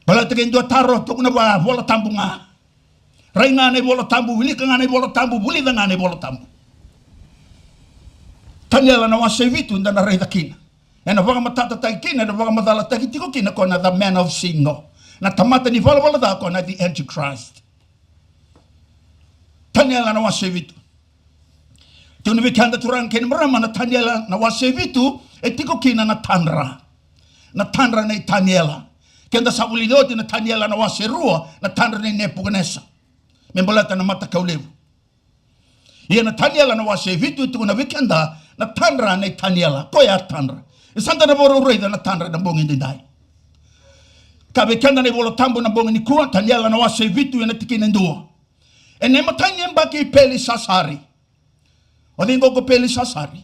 Baleta ke dua taro, tukuna vua, Vola Tabu ga. Rai ga na iVola Tabu, wilika ga na iVola Tabu, vulica ga na iVola Tabu. Taniela na wase vitu da na raica kina. Ena vakamatatataki kina, ena vakamacalataki tiko kina ko na the man of sin, no. Na tamata ni valavala ca ko na the antichrist. Taniela na wase vitu. Tukuna vei keda turaga kei na marama, na Taniela na wase vitu, e tiko kina na tadra. Na tadra nei Taniela. Keda sa vulica oti na Taniela na wase rua, na tadra nei Nepukanesa. Me baleta na matakau levu. Ia na Taniela na wase vitu e tukuna vei keda na tadra nei Taniela. Koya a tadra. E sa da na vakarau raica na tadra na bogi daidai. Ka vei keda na iVola Tabu na bogi nikua, Taniela na wase vitu ena tikina e dua. Ena imatai ni yabaki i Pelisasari. O cei qo ko Pelisasari?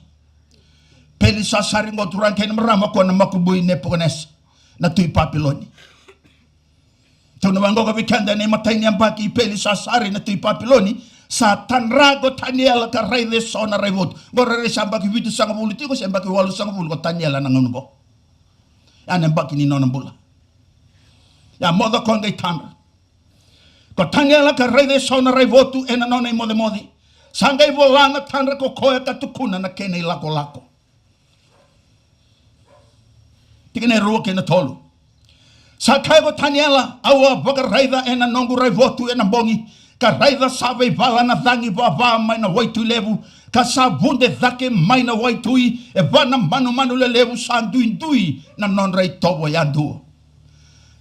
Pelisasari qo turaga kei na marama ko na makubui Nepukanesa, na tui Papiloni. Tukuna vaqo vei keda, ena imatai ni yabaki i Pelisasari na tui Papiloni, sa tadra ko Taniela ka raica eso na raivotu. Qo rairai sa yabaki vitusagavulu tiko se yabaki walusagavulu ko Taniela na gauna qo. Ya na yabaki ni nona bula. Ya moce koya qai tadra. Ko Taniela ka raica eso na raivotu ena nona imocemoce. Sa qai vola na tadra ko koya ka tukuna na kena ilakolako. Tikina e rua kei na tolu. Sa kaya ko Taniela, au a vakaraica ena noqu raivotu ena bogi, ka raica sa veivala na cagi vava mai na waitui levu, ka sa vude cake mai na waitui e va na manumanu lelevu sa duidui na nodra itovo yadua.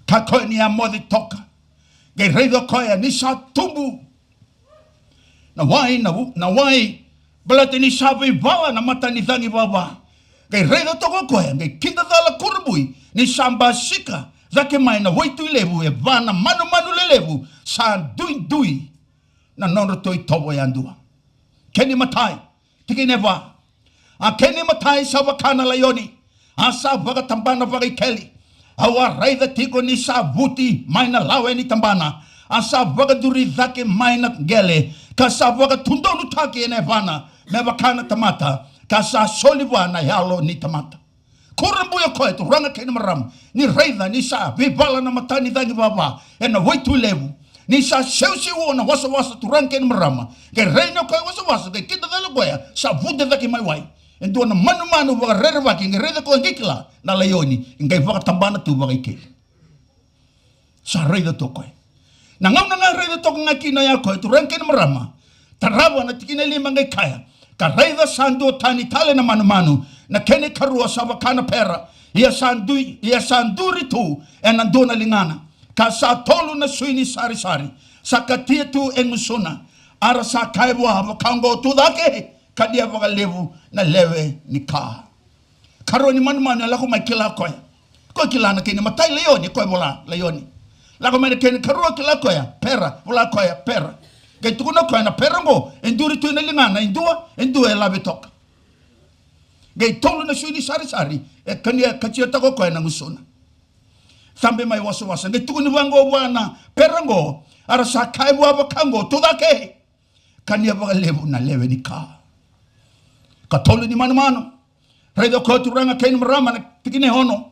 Ka koya ni a moce toka, qai raica koya ni sa tubu na wai, na, na wai, baleta ni sa veivala na matanicagi vava. Qai raica toka o koya, qai kidacala kurabui ni sa basika cake mai na waitui levu e va na manumanu lelevu sa duidui na nodratou itovo yadua. Kena imatai, tikina e va. A kena imatai sa vaka na laioni, a sa vakatabana vakaikeli. Au a raica tiko ni sa vuti mai na lawe ni tabana, a sa vakaduri cake mai na qele, ka sa vakatudonutaki ena yavana me vaka na tamata, ka sa soli vua na yalo ni tamata. Kurabui o koya turaga kei na marama, ni raica ni sa veivala na matanicagi vava ena waitui levu. Ni sa seuseua na wasawasa turaga kei na marama, qai rai na koya wasawasa, qai kidacala koya sa vude cake mai wai. E dua na manumanu vakarerevaki, qai raica koya qai kila na laioni, qai vakatabana tu vakaikeli. Sa raica toka o koya. Na gauna ga raica toka ga kina o koya turaga kei na marama, tarava na tikina e lima qai kaya, ka raica sa dua tani tale na manumanu, na kena ikarua sa vaka na pera, ia sa dui, ia sa duri tu ena dua na ligana, ka sa tolu na sui ni sarisari sa katia tu e gusuna. A ra sa kaya vua, vaka oqo, tu cake, ka dia vakalevu na lewe ni ka. Karua ni manumanu e lako mai kila koya. Koya kila na kena imatai laioni, koya vola laioni. Lako mai na kena ikarua kila koya pera, vola koya pera. Qai tukuna koya na pera oqo e duri tu ena ligana e dua, e dua e lave toka. Qai tolu na sui ni sarisari e kania, katiataka o koya na gusuna. Cabe mai wasawasa, qai tukuni vaqo vua na pera oqo, a ra sa kaya vua vaka oqo, tu cake, ka dia vakalevu na lewe ni ka. Katolu ni manumanu. Raica o koya turaga kei na marama na tikina e ono.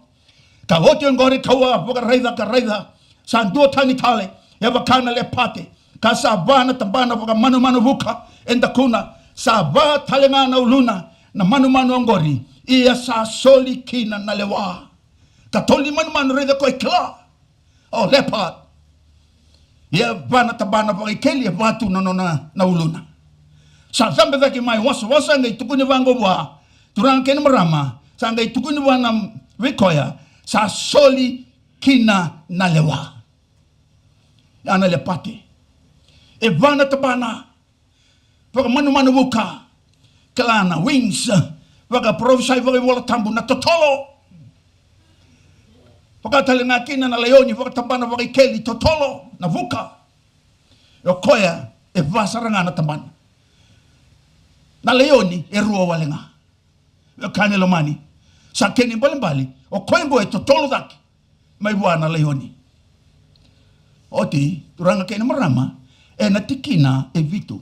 Ka oti oqori kau a vakaraica ka raica sa dua tani tale e vaka na lepate, ka sa va na tabana vakamanumanu vuka e dakuna, sa va tale ga na uluna na manumanu oqori, ia sa soli kina na lewa. Katolu ni manumanu raica o koya e kila. O leopard. Ia va na tabana vakaikeli e va tu na nona na uluna. Sa cabe cake mai wasawasa qai tukuni vaqo vua turaga kei na marama, sa qai tukuni vua na vei koya sa soli kina na lewa. Ia na lepate e va na tabana vakamanumanu vuka. Kila na wings, vakaparofisai vakaivolatabu na totolo. Vaka tale ga kina na laioni, vakatabana vakaikeli, totolo na vuka. O koya e va sara ga na tabana. Na laioni e rua wale ga. Wekaqu lomani, sa kena ibalebale o koya oqo e totolo cake mai vua na laioni. Oti, turaga kei na marama, ena tikina e vitu.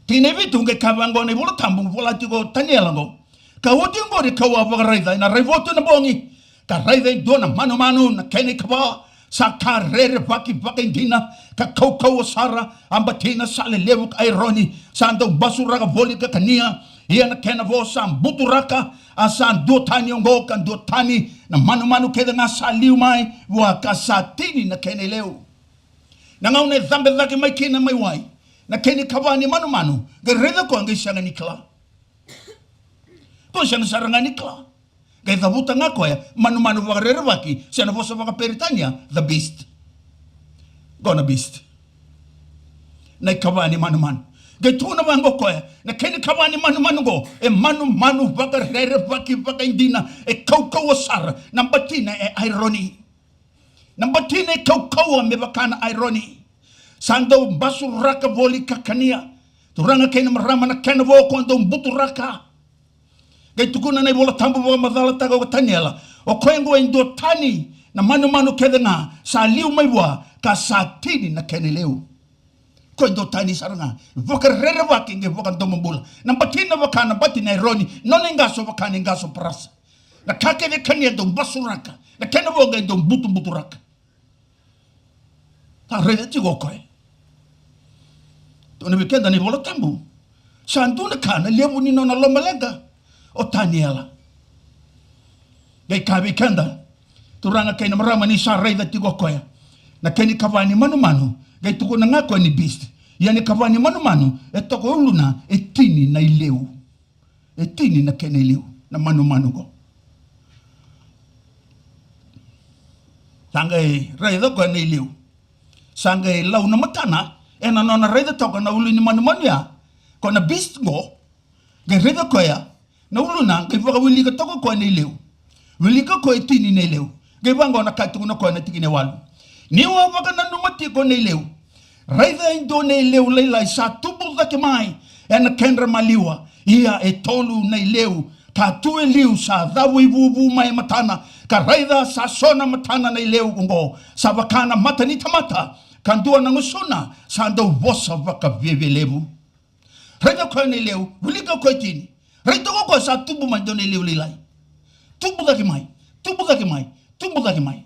Tikina e vitu qai kaya vaqo na iVola Tabu, vola tiko o Taniela qo: Ka oti oqori ka'u a vakaraica ena raivotu ena bogi, ka raica e dua na manumanu, na kena ikava sa ka rerevaki vakaidina ka kaukauwa sara, a batina sa lelevu ka aironi, sa dau basuraka voli ka kania. Ia na kena vo sa buturaka, a sa duatani oqo ka duatani na manumanu kece ga sa liu mai vua, ka sa tini na kena ileu. Na gauna e cabe cake mai kina mai wai na kena ikava ni manumanu, qai raica o koya qai sega ni kila. Tou sega sara ga ni kila. Qai cavuta ga o koya manumanu vakarerevaki, se na vosa vakaperitania, the beast. Qo na beast. Na ikava ni manumanu. Qai tukuna vaqo o koya, na kena ikava ni manumanu qo e manumanu vakarerevaki vakaidina, e kaukauwa sara, na batina e aironi. Na batina e kaukauwa me vaka na aironi. Sa dau basuraka voli ka kania. Turaga kei na marama, na kena vo ko dau buturaka. Qai tukuna na iVola Tabu vakamacalataka o Taniela, o koya oqo e duatani na manumanu kece ga sa liu mai vua, ka sa tini na kena ileu. Ko e duatani sara ga, vakarerevaki qai vakadomobula. Na batina vaka na batina aironi, nona iqaso vaka na iqaso parasa. Na ka kece e kania e dau basuraka, na kena vo qai dau butubuturaka. Sa raica tiko o koya. Tukuna vei keda na iVola Tabu, sa dua na ka na levu ni nona lomaleqa o Taniela. Qai kaya vei keda, turaga kei na marama, ni sa raica tiko o koya na kena ikava ni manumanu, qai tukuna ga o koya ni beast. Ia na ikava ni manumanu e toka e uluna e tini na ileu. E tini na kena ileu na manumanu qo. Sa qai raica o koya na ileu. Sa qai lau na matana ena nona raica toka na ulu ni manumanu ya, ko na beast qo. Qai raica o koya na uluna, qai vakawilika toka o koya na ileu. Wilika o koya e tini na ileu. Qai vaqo na ka e tukuna o koya na tikina e walu: Ni'u a vakananuma tiko na ileu, raica e dua na ileu lailai sa tubu cake mai ena kedra maliwa. Ia e tolu na ileu ka tu e liu sa cavu ivuvu mai e matana. Ka raica sa so na matana na ileu oqo sa vaka na mata ni tamata, ka dua na gusuna sa dau vosa vakaviavialevu. Raica o koya na ileu, wilika o koya e tini. Raica o koya sa tubu mai dua na ileu lailai. Tubu cake mai, tubu cake mai, tubu cake mai.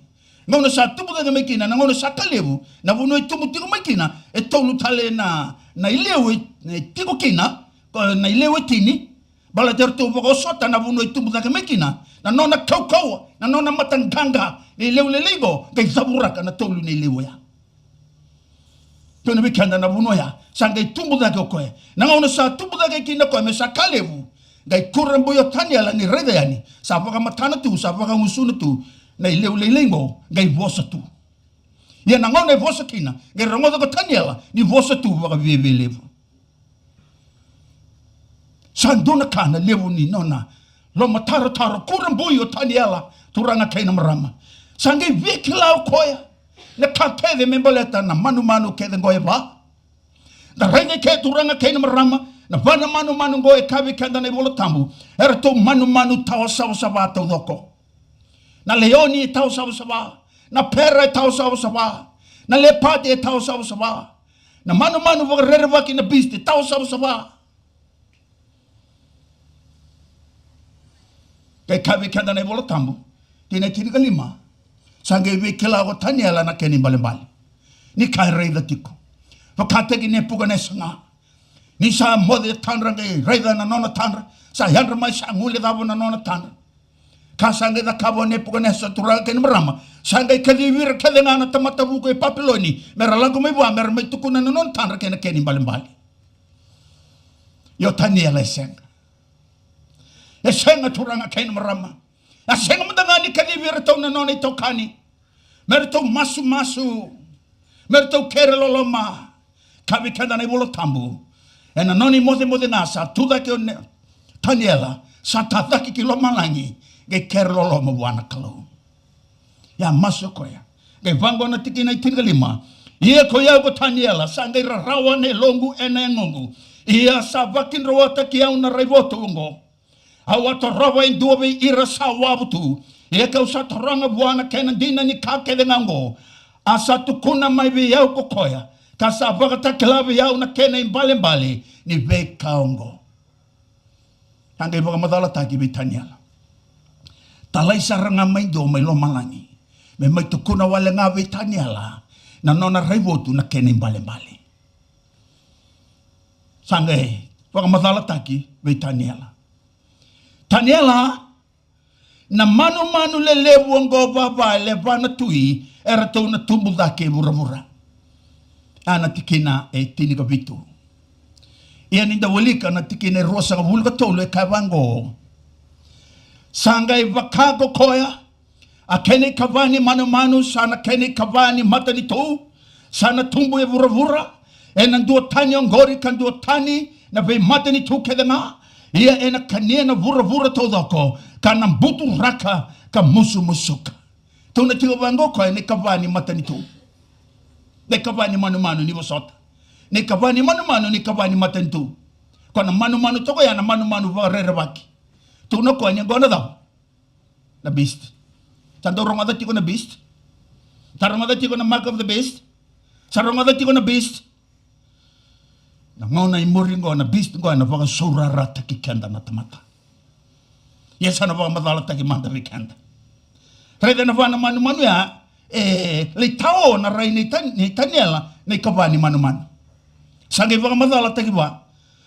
Gauna sa tubu cake mai kina, na gauna sa ka levu, na vanua e tubu tiko mai kina, e tolu tale na, na ileu e, e tiko kina, ko na ileu e tini. Baleta eratou vakaosota na vanua e tubu cake mai kina na nona kaukauwa, na nona mataqaqa na ileu lailai qo, qai cavuraka na tolu na ileu oya. Tukuna vei keda na vanua ya, sa qai tubu cake o koya. Na gauna sa tubu cake kina o koya me sa ka levu, qai kurabui o Taniela ni raica yani, sa vakamatana tu, sa vakagusuna tu na ileu lailai qo, qai vosa tu. Ia na gauna e vosa kina, qai rogoca ko Taniela ni vosa tu vakaviavialevu. Sa dua na ka na levu ni nona lomatarotaro, kurabui o Taniela, turaga kei na marama. Sa qai via kila o koya na ka kece me baleta na manumanu kece qo e va. Da raica eke, turaga kei na marama, na va na manumanu qo e kaya vei keda na iVola Tabu, eratou manumanu tawa savasava taucoko. Na leoni e tawa savasava, na pera e tawa savasava, na lepadi e tawa savasava, na manumanu vakarerevaki, na beast, e tawa savasava. Qai kaya vei keda na iVola Tabu, tikina e tinikalima, sa qai via kila ko Taniela na kena ibalebale ni ka e raica tiko. Vakataki Nepukanesa ga, ni sa moce e tadra, qai raica na nona tadra, sa yadra mai, sa guilecava na nona tadra. Ka sa qai cakava o Nepukanesa, turaga kei na marama, sa qai kacivi ira kece ga na tamata vuku e Papiloni me ra lako mai vua me ra mai tukuna na nona tadra kei na kena ibalebale. Ia o Taniela e sega. E sega, turaga kei na marama. E sega mada ga ni kacivi iratou na nona itokani me ratou masumasu, me ratou kere loloma. Kaya vei keda na iVola Tabu, ena nona imocemoce ga sa tu cake o Ne-, Taniela, sa ta cake ki lomalagi, qai kere loloma vua na Kalou. Ia masu o koya. Qai vaqo na tikina e tinikalima: Ia ko i au ko Taniela, sa qai rarawa na yaloqu ena yagoqu. Ia sa vakidroataki au na raivotu oqo. Au a torova e dua vei ira sa wavu tu. Ia kau sa taroga vua na kena dina ni ka kece ga oqo. A sa tukuna mai vei au ko koya, ka sa vakatakila vei au na kena ibalebale ni veika oqo. Sa qai vakamacalataki vei Taniela. Talai sara ga mai dua mai lomalagi me mai tukuna wale ga vei Taniela na nona raivotu na kena ibalebale. Sa qai vakamacalataki vei Taniela. Taniela, na manumanu lelevu oqo vava e levu na tui, eratou na tubu cake e vuravura. A na tikina e tinikavitu. Ia ni da wilika na tikina e ruasagavulu ka tolu e kaya vaqo. Sa qai vaka ko koya, a kena ikava ni manumanu sa na kena ikava ni matanitu, sa na tubu e vuravura, ena duatani oqori ka duatani na veimatanitu kece ga. Ia ena kania na vuravura taucoko, ka na buturaka ka musumusuka. Tou na tiko vaqo koya na ikava ni matanitu. Na ikava ni manumanu ni vosota. Na ikava ni manumanu na ikava ni matanitu. Ko na manumanu toka ya na manumanu vakarerevaki. Tou na koya ni qo na cava? Na beast. Sa dau rogoca tiko na beast? Sa rogoca tiko na mark of the beast? Sa rogoca tiko na beast? Na gauna i muri qo na beast qo ena vakasaurarataki keda na tamata. Ia sa na vakamacalataki mada vei keda. Raica na va na manumanu ya, e lai tao na rai nei Tan-, nei Taniela na ikava ni manumanu. Sa qai vakamacalataki va.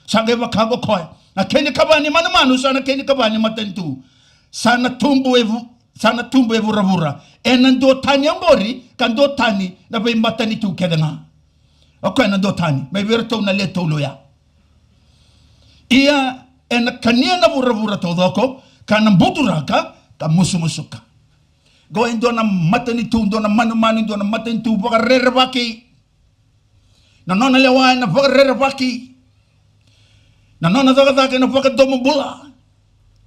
Sa qai vaka ko koya. Na kena ikava ni manumanu sa na kena ikava ni matanitu. Sa na tubu e vu-, sa na tubu e vuravura. Ena duatani oqori ka duatani na veimatanitu kece ga. O koya na duatani mai vei iratou na le tolu ya. Ia ena kania na vuravura taucoko ka na buturaka ka musumusuka. Qo e dua na matanitu, dua na manumanu, dua na matanitu vakarerevaki. Na nona lewa ena vakarerevaki. Na nona cakacaka ena vakadomobula.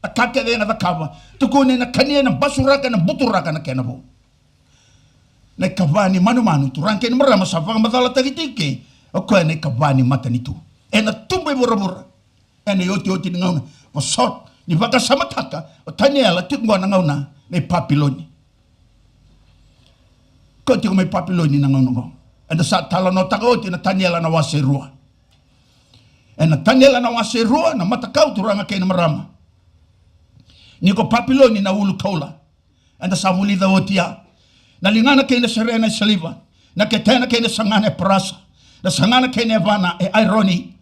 A ka kece ena cakava, tukuni ena kania, ena basuraka, ena buturaka na kena vo. Na ikava ni manumanu, turaga kei na marama, sa vakamacalataki tiko ke o koya na ikava ni matanitu. Ena tubu e vuravura. Ena iotioti ni gauna. Vosota, ni vakasamataka o Taniela tiko qo na gauna nei Papiloni. Ko tiko mai Papiloni na gauna qo. Eda sa talanoataka oti na Taniela na wase rua. Ena Taniela na wase rua, na matakau, turaga kei na marama. Ni ko Papiloni na ulu koula. Eda sa vulica oti ya. Na ligana kei na serena e siliva. Na ketena kei na sagana e parasa. Na sagana kei na yavana e aironi.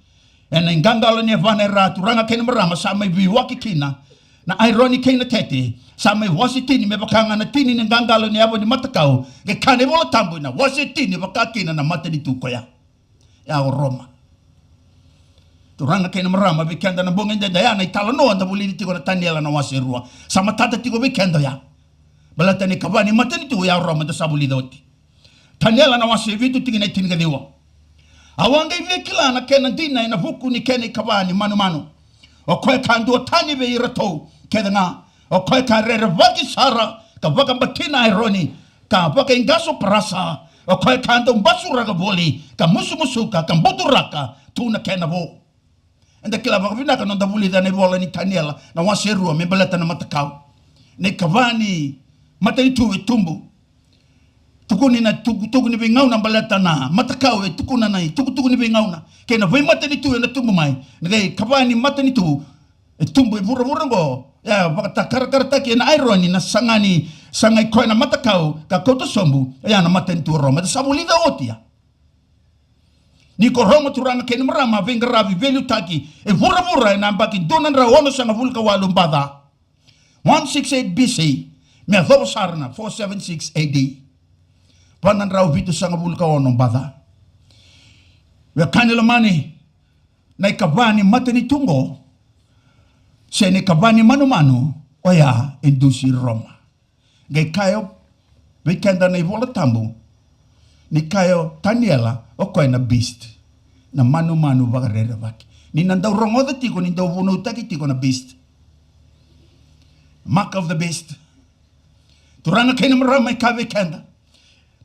Ena iqaqalo ni yavana e ra, turaga kei na marama, sa mai veiwaki kina na aironi kei na tete. Sa mai wase tini me vaka ga na tini ni qaqalo ni yava ni matakau. Qai kaya na iVola Tabu ena wase tini vaka kina na matanitu koya. Ya o Roma. Turaga kei na marama, vei keda na bogi edaidai, ya na italanoa da vulica tiko na Taniela na wase rua. Sa matata tiko vei keda ya. Baleta na ikava ni matanitu ya o Roma da sa vulica oti. Taniela na wase vitu tikina e tinikaciwa. Au a qai via kila na kena dina ena vuku ni kena ikava ni manumanu. O koya ka duatani vei iratou kece ga. O koya ka rerevaki sara, ka vakabatina aironi, ka vakaiqaso parasa. O koya ka dau basuraka voli, ka musumusuka, ka buturaka tu na kena vo. Eda kila vakavinaka na noda vulica na ivola ni Taniela na wase rua me baleta na matakau. Na ikava ni matanitu e tubu. Tukuni na tukutuku ni veigauna baleta na matakau, e tukuna na itukutuku ni veigauna kei na veimatanitu ena tubu mai. Na ikava ni matanitu e tubu e vuravura oqo, e a vakatakarakarataki ena aironi na saga ni, sagai koya na matakau ka kauta sobu, e a na matanitu o Roma. Eda sa vulica oti ya. Ni ko Roma, turaga kei na marama, a veiqaravi veiliutaki e vuravura ena yabaki dua na drau onosagavulu ka walu baca. One six eight B C, me yacova sara na four seven six A D. Va na drau vitusagavulu ka ono baca. Wekaqu lomani, na ikava ni matanitu oqo, se na ikava ni manumanu, oya e dusi Roma. Qai kaya vei keda na iVola Tabu, ni kaya o Taniela, o koya na beast. Na manumanu vakarerevaki. Ni na dau rogoca tiko, ni dau vunautaki tiko na beast. Mark of the beast. Turaga kei na marama, e kaya vei keda.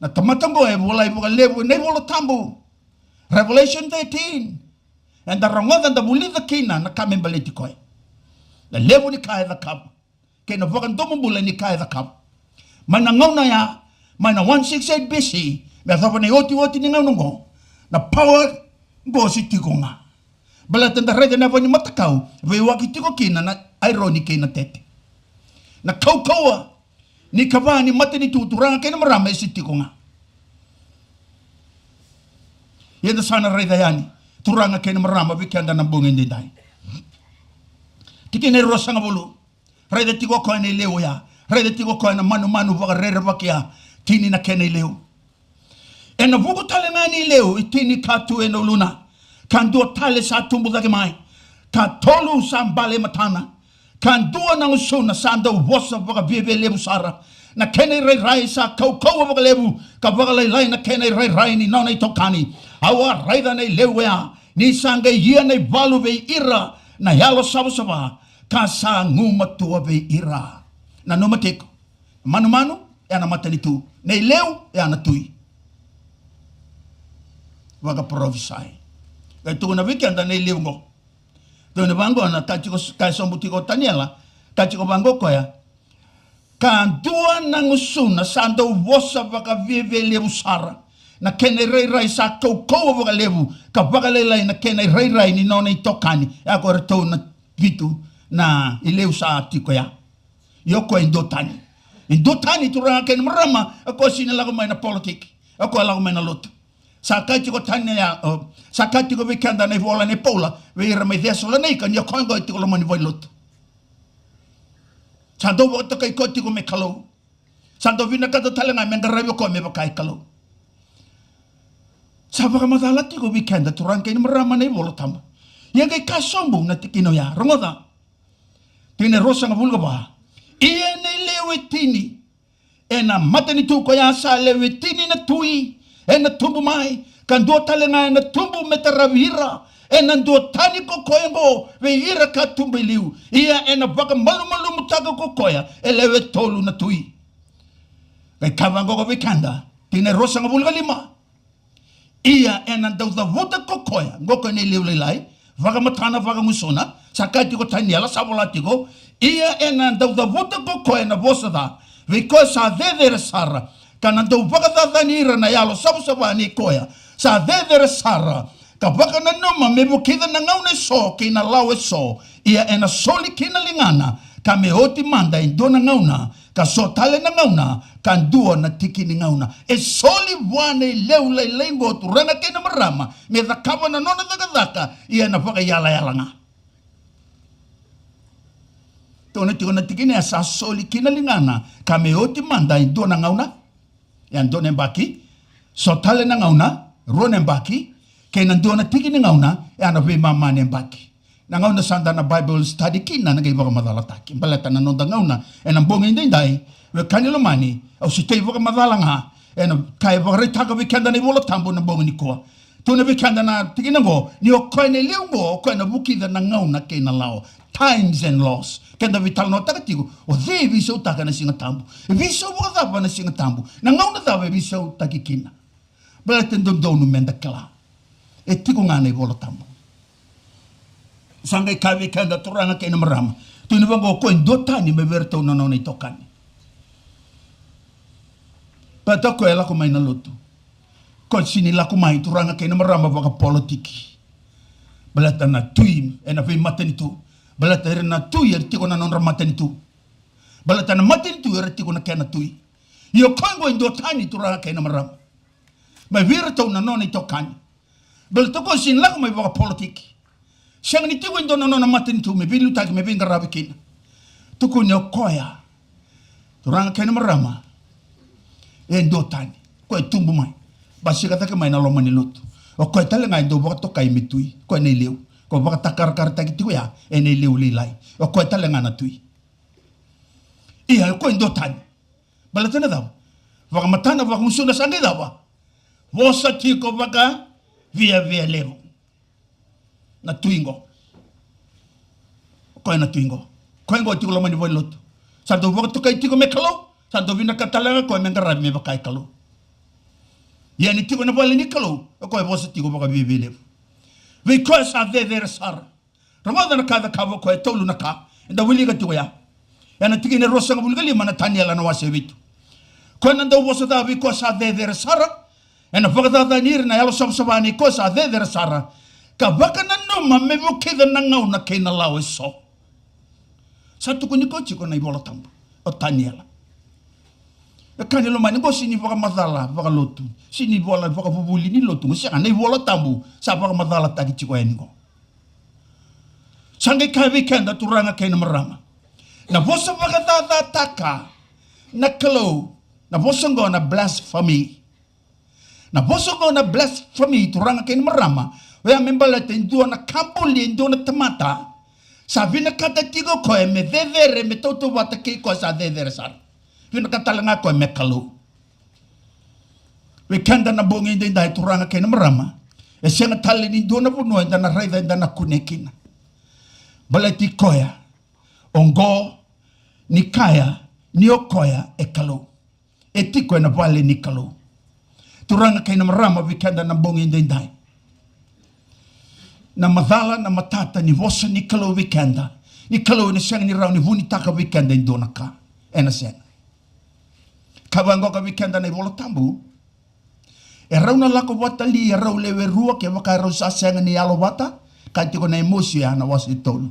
Na tamata oqo e volai vakalevu ena iVola Tabu. Revelation thirteen. Eda rogoca, da vulica kina na ka me baleti koya. Na levu ni ka e cakava kei na vakadomobula ni ka e cakava. Mai na gauna ya, mai na one six eight B C, me yacova na iotioti ni gauna oqo, na power qo se tiko ga. Baleta da raica na yava ni matakau, veiwaki tiko kina na aironi kei na tete. Na kaukauwa ni kava ni matanitu, turaga kei na marama, e se tiko ga. Ia da sa na raica yani, turaga kei na marama, vei keda na bogi edaidai. Tikina e ruasagavulu. Raica tiko o koya na ileu oya. Raica tiko o koya na manumanu vakarerevaki ya. Tini na kena ileu. Ena vuku tale ga ni ileu e tini ka tu ena uluna, ka dua tale sa tubu cake mai, ka tolu sa bale e matana, ka dua na gusuna sa dau vosa vakaviavialevu sara. Na kena irairai sa kaukauwa vakalevu, ka vakalailai na kena irairai ni nona itokani. Au a raica na ileu oya, ni sa qai ia na ivalu vei ira na yalo savasava, ka sa gumatua vei ira. Nanuma tiko, manumanu e a na matanitu, na ileu e a na tui. Vakaparofisai. Qai tukuna vei keda na ileu oqo. Tukuna vaqo na ka tiko, ka e sobu tiko o Taniela, ka tiko vaqo o koya. Ka dua na gusuna sa dau vosa vakaviavialevu sara. Na kena irairai sa kaukauwa vakalevu, ka vakalailai na kena irairai ni nona itokani. E a ko iratou na vitu na ileu sa tiko ya. Io, o koya e dua tani. E dua tani, turaga kei na marama, o koya sega ni lako mai na politiki. O koya lako mai na lotu. Sa kaya tiko Taniela, o, sa kaya tiko vei keda na ivola nei Paula vei ira mai Cesalonaika, ni o koya oqo e tiko loma ni valenilotu. Sa dau vakatokai koya tiko me Kalou. Sa dau vinakata tale ga me qaravi o koya me vaka e Kalou. Sa vakamacala tiko vei keda, turaga kei na marama, na iVola Tabu. Ia qai kaya sobu na tikina oya, rogoca. Tikina e ruasagavulu ka va. Ia na ileu e tini ena matanitu, koya sa lewe tini na tui ena tubu mai, ka dua tale ga ena tubu me taravi ira. Ena dua tani ko koya oqo vei ira ka tubu e liu. Ia ena vakamalumalumutaka ko koya e lewe tolu na tui. Qai kaya vaqo vei keda, tikina e ruasagavulu ka lima. Ia ena dau cavuta ko koya, qo koya na ileu lailai, vakamatana, vakagusuna, sa kaya tiko Taniela, sa vola tiko, ia ena dau cavuta ko koya na vosa ca vei koya sa cecere sara, ka na dau vakacacani ira na yalo savasava nei koya sa cecere sara, ka vakananuma me vukica na gauna eso kei na lawa eso. Ia ena soli ki na ligana, ka me oti mada e dua na gauna, ka so tale na gauna, ka dua na tiki ni gauna. E soli vua na ileu lailai qo, turaga kei na marama, me cakava na nona cakacaka, ia ena vakaiyalayala ga. Tukuna tiko na tikina ya, sa soli ki na ligana, ka me oti mada e dua na gauna, e a dua na yabaki, so tale na gauna, rua na yabaki, kei na dua na tiki ni gauna, e a na veimama ni yabaki. Na gauna sa da na Bible study kina, na qai vakamacalataki. Baleta na noda gauna ena bogi edaidai, wekani lomani, au se tei vakamacala ga ena ka e vakaraitaka vei keda na iVola Tabu na bogi nikua. Tukuna vei keda na tikina oqo, ni o koya na ileu oqo, o koya na vukica na gauna kei na lawa. Times and laws. Keda veitalanoataka tiko, o cei e veisautaka na Siga Tabu? E veisau vakacava na Siga Tabu? Na gauna cava e veisautaki kina? Baleta e dodonu meda kila, e tiko ga na iVola Tabu. Sa qai kaya vei keda, turaga kei na marama, tukuni vaqo, o koya e dua tani mai vei iratou na nona itokani. Baleta o koya e lako mai na lotu. O koya sega ni lako mai, turaga kei na marama, vakapolitiki. Baleta na tui ena veimatanitu. Baleta ira na tui era tiko na nodra matanitu. Baleta na matanitu era tiko na kena tui. Ia o koya oqo e dua tani, turaga kei na marama, mai vei iratou na nona itokani. Baleta o koya sega ni lako mai vakapolitiki. Sega ni tiko e dua na nona matanitu me veiliutaki, me veiqaravi kina. Tukuni o koya, turaga kei na marama, e dua tani. O koya e tubu mai, basika cake mai na loma ni lotu. O koya tale ga e dau vakatokai me tui. O koya na ileu. O koya vakatakarakarataki tiko ya ena ileu lailai. O koya tale ga na tui. Ia o koya e dua tani. Baleta na cava? Vakamatana, vakagusuna, sa qai cava? Vosa tiko vakaviavialevu. Na tui qo. O koya na tui qo. O koya qo tiko loma ni valenilotu. Sa dau vakatokai tiko me Kalou. Sa dau vinakata tale ga o koya me qaravi me vaka e Kalou. Ia ni tiko ena vale ni Kalou, o koya e vosa tiko vakaviavialevu vei koya sa cecere sara. Rogoca na ka e cakava o koya, e tolu na ka eda wilika tiko ya. Ena tikina e ruasagavulu ka lima na Taniela na wase e vitu. Koya na dau vosa ca vei koya sa cecere sara, ena vakacacani ira na yalo savasava nei koya sa cecere sara, ka vakananuma me vukica na gauna kei na lawa eso. Sa tukuni koya tiko na iVola Tabu o Taniela. E ka ni lomani, qo sega ni vakamacala vakalotu, sega ni vola vakavuvuli ni lotu, qo sega, na iVola Tabu sa vakamacalataki tiko yani qo. Sa qai kaya vei keda, turaga kei na marama, na vosa vakacacataka na Kalou, na vosa qo na blasphemy. Na vosa qo na blasphemy, turaga kei na marama, oya me baleta e dua na ka buli, e dua na tamata sa vinakata tiko o koya me cecere, me tautauvata kei koya sa cecere sara. Vinakata tale ga o koya me Kalou. Vei keda na bogi edaidai, turaga kei na marama, e sega tale ni dua na vanua eda na raica, eda na kunea kina. Baleti koya oqo ni kaya ni o koya e Kalou, e tiko ena vale ni Kalou. Turaga kei na marama, vei keda na bogi edaidai, na macala, na matata ni vosa ni Kalou vei keda, ni Kalou ena sega ni rawa ni vunitaka vei keda e dua na ka. Ena sega. Ka vaqo ka vei keda na iVola Tabu. E rau na lako vata li e rau lewe rua kevaka e rau sa sega ni yalo vata? Ka tiko na Emosi ya na wase tolu.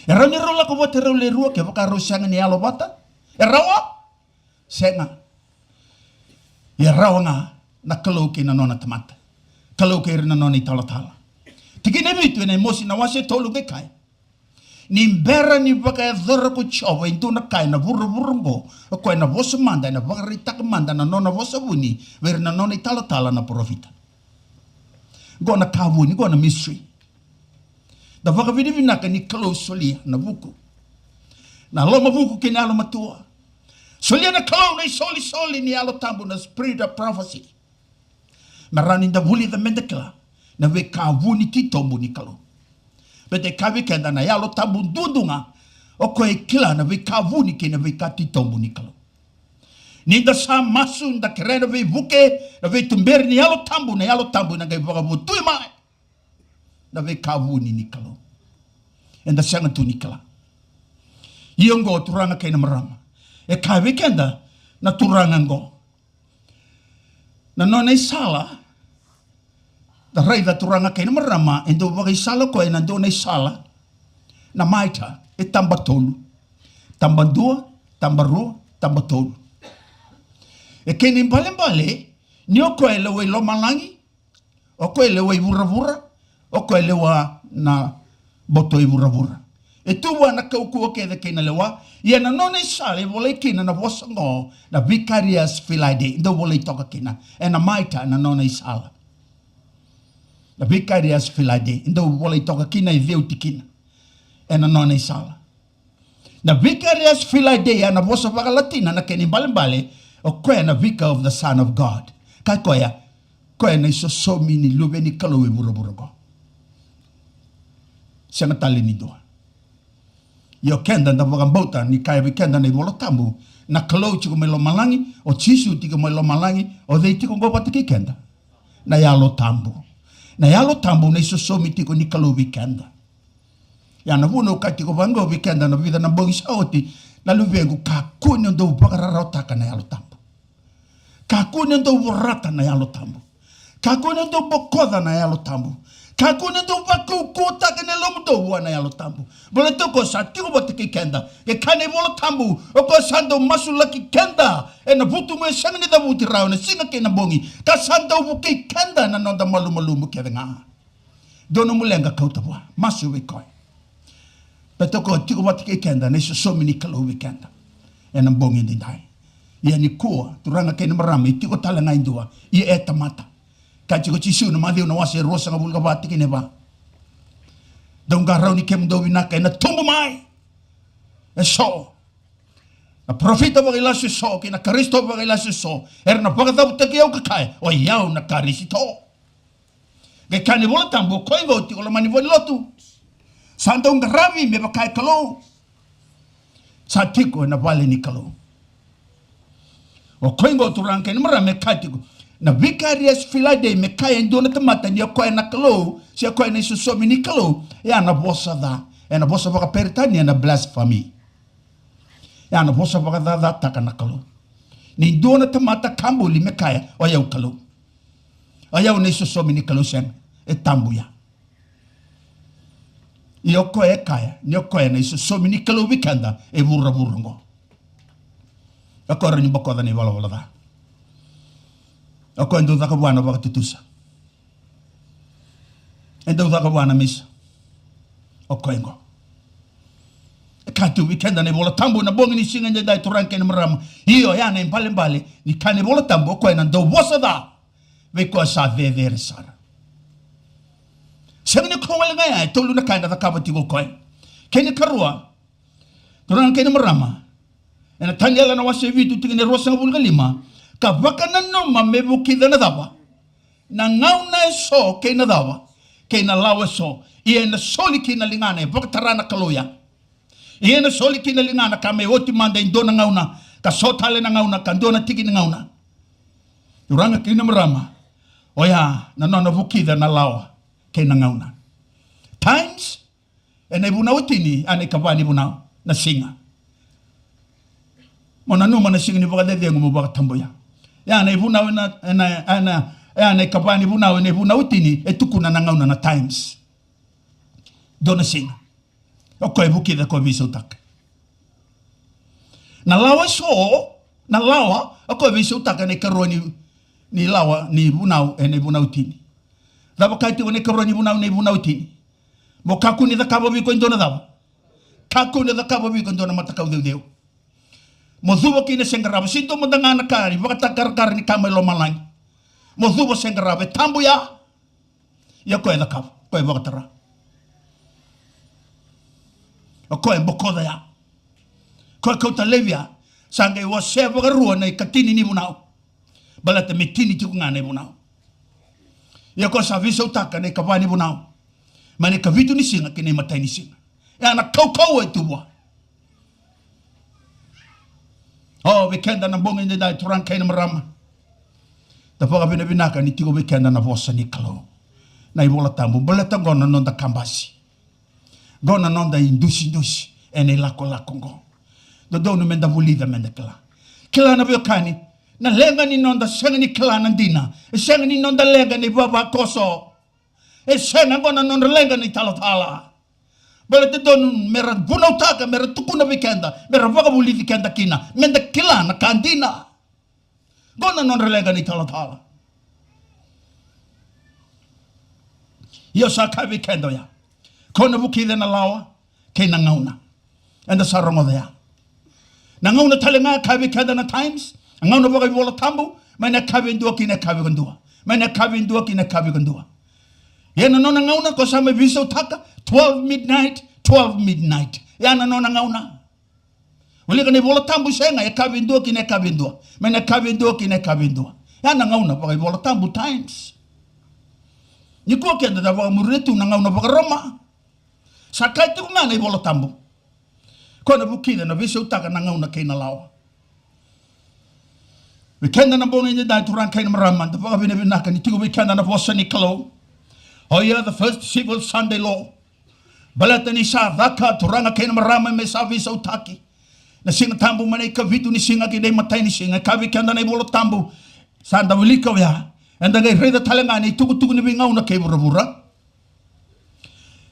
E rau ni rau lako vata e rau lewe rua kevaka e rau sega ni yalo vata? E rawa? Sega. Ia rawa ga na Kalou kei na nona tamata, Kalou kei ira na nona italatala. Tikina e vitu ena Emosi na wase tolu qai kaya, ni bera ni vakayacora ko Jiova e dua na ka ena vuravura oqo, o koya ena vosa mada, ena vakaraitaka mada na nona vosa vuni vei ira na nona italatala na parofita. Qo na ka vuni, qo na mystery. Da vakavinavinaka ni Kalou solia na vuku, na lomavuku kei na yalomatua. Solia na Kalou na isolisoli ni Yalo Tabu, na spirit of prophecy, me rawa ni da vulica, me da kila na veika vuni titobu ni Kalou. Baleta e kaya vei keda na Yalo Tabu duadua ga o koya e kila na veika vuni kei na veika titobu ni Kalou. Ni da sa masu, da kerea na veivuke, na veituberi ni Yalo Tabu, na Yalo Tabu ena qai vakavotui mai na veika vuni ni Kalou eda sega tu ni kila. Ia oqo, turaga kei na marama, e kaya vei keda na Turaga oqo, na nona isala. Da raica, turaga kei na marama, e dau vakaisala o koya ena dua na isala, na Mitre, e taba tolu. Taba dua, taba rua, taba tolu. E kena ibalebale ni o koya e lewa i lomalagi, o koya e lewa i vuravura, o koya e lewa na boto i vuravura. E tu vua na kaukauwa kece kei na lewa. Ia na nona isala e volai kina na vosa oqo na Vicarius Filii Dei, e dau volai toka kina ena Mitre na nona isala. Na Vicarius Filii Dei e dau volai toka kina, e ceuti kina ena nona isala. Na Vicarius Filii Dei, ya na vosa vakaLatina, na kena ibalebale o koya na Vicar of the Son of God. Kaya o koya, koya na isosomi ni Luve ni Kalou e vuravura oqo. Sega tale ni dua. Ia o keda da vakabauta ni kaya vei keda na iVola Tabu, na Kalou tiko mai lomalagi, o Jisu tiko mai lomalagi, o cei tiko oqo vata kei keda? Na Yalo Tabu. Na Yalo Tabu na isosomi tiko ni Kalou vei keda. Ia na vuna au kaya tiko vaqo vei keda na vica na bogi sa oti, na luvequ, kakua ni o dou vakararawataka na Yalo Tabu. Kakua ni o dou vorata na Yalo Tabu. Kakua ni o dou bokoca na Yalo Tabu. Kakua ni o dou vakaukauwataka na yalomudou vua na Yalo Tabu. Baleta o koya sa tiko vata kei keda. Ke kaya na iVola Tabu, o koya sa dau masulaki keda ena vutugu e sega ni cavuti rawa ena siga kei na bogi, ka sa dau vukei keda ena noda malumalumu kece ga. Dua nomu leqa, kauta vua, masu vei koya. Baleta o koya tiko vata kei keda, na isosomi ni Kalou vei keda ena bogi edaidai. Ia nikua, turaga kei na marama, e tiko tale ga e dua, ia e tamata. Kaya tiko o Jisu na Maciu na wase e ruasagavulu ka va, tikina e va, dou qarauni kemudou vinaka, ena tubu mai eso na parofita vakailasu eso kei na Karisito vakailasu eso, era na vakacavutaki au ka kaya, o i au na Karisito. Qai kaya na iVola Tabu, o koya oqo tiko loma ni valenilotu, sa dau qaravi me vaka e Kalou, sa tiko ena vale ni Kalou. O koya oqo turaga kei na marama e kaya tiko, na vicarious filial piety me kaya e dua na tamata ni o koya na Kalou, se o koya na isosomi ni Kalou, e a na vosa ca. E na vosa vakaperitania na blasphemy. E a na vosa vakacacataka na Kalou. Ni dua na tamata ka buli me kaya, o yau Kalou. O yau na isosomi ni Kalou, sega. E tabu ya. Ia o koya e kaya ni o koya na isosomi ni Kalou vei keda e vuravura oqo. O koya rawa ni bokoca na ivalavala ca. O koya dau caka vua na vakatutusa. E dau caka vua na misa. O koya oqo. E kaya tu vei keda na iVola Tabu na bogi ni siga edaidai, turaga kei na marama. Io, ya na ibalebale ni kaya na iVola Tabu, o koya na dau vosa ca vei koya sa cecere sara. Sega ni ko wale ga ya, e tolu na ka eda cakava tiko o koya. Kei na karua, turaga kei na marama, ena Taniela na wase vitu, tikina e ruasagavulu ka lima, ka vakananuma me vukica na cava, na gauna eso kei na cava, kei na lawa eso. Ia ena soli ki na ligana, e vakatara na Kalou ya. Ia ena soli ki na ligana ka me oti mada e dua na gauna, ka so tale na gauna, ka dua na tiki ni gauna. Turaga kei na marama, oya na nona vukica na lawa kei na gauna. Times, ena ivunau e tini, a na ikava ni vunau, na siga. Mo nanuma na siga ni vakacecegu mo vakatabuya. Ya na ivunau ena, ena, ena, ya na ikava ni vunau, ena ivunau e tini, e tukuna na gauna, na times. Dua na siga. O koya e vukica, o koya e veisautaka. Na lawa eso, na lawa, o koya e veisautaka ena ikarua ni, ni lawa ni vunau, ena ivunau e tini. Cava kaya tiko na ikarua ni vunau, na ivunau e tini? Mo kakua ni cakava vei iko e dua na cava? Kakua ni cakava vei iko e dua na matakau ceuceu. Mo cuva kina se qarava, se dua mada ga na ka ni vakatakarakara ni ka mai lomalagi. Mo cuva se qarava, e tabu ya. Ia o koya e cakava, o koya e vakatara. O koya e bokoca ya. O koya e kauta laivi ya. Sa qai wasea vakarua na ikatini ni vunau. Baleta me tini tiko ga na ivunau. Ia o koya sa veisautaka na ikava ni vunau, mai na ikavitu ni siga ki na imatai ni siga. E a na kaukauwa e tu vua. O, vei keda na bogi edaidai, turaga kei na marama, da vakavinavinaka ni tiko vei keda na vosa ni Kalou, na iVola Tabu. Baleta qo na noda kabasi. Qo na noda idusidusi ena ilakolako qo. Dodonu meda vulica, meda kila. Kila na veiwekani, na leqa ni noda sega ni kila na dina, e sega ni noda leqa ni vavakoso. E sega, qo na nodra leqa na italatala. Baleta dodonu mera vunautaka, mera tukuna vei keda, mera vakavulici keda kina, meda kila na ka dina. Qo na nodra leqa na italatala. Ia au sa kaya vei keda oya, ko na vukica na lawa kei na gauna. Eda sa rogoca ya. Na gauna tale ga e kaya vei keda na times, a gauna vakaivolatabu, mai na yakavi e dua ki na yakavi ka dua. Mai na yakavi e dua ki na yakavi ka dua. Ia na nona gauna ko sa mai veisautaka, twelve midnight, twelve midnight. Ya na nona gauna. Wilika na iVola Tabu, sega, yakavi e dua ki na yakavi e dua. Mai na yakavi e dua ki na yakavi e dua. Ya na gauna vakaivolatabu, times. Nikua keda da vakamuria tu na gauna vakaRoma. Sa kaya tiko ga na iVola Tabu, ko na vukica, na veisautaka na gauna kei na lawa. Vei keda na bogi edaidai, turaga kei na marama, da vakavinavinaka ni tiko vei keda na vosa ni Kalou. Oya the first civil Sunday law. Baleta ni sa caka, turaga kei na marama, me sa veisautaki na Siga Tabu mai na ikavitu ni siga ki na imatai ni siga. E kaya vei keda na iVola Tabu, sa da wilika oya, eda qai raica tale ga na itukutuku ni veigauna kei vuravura.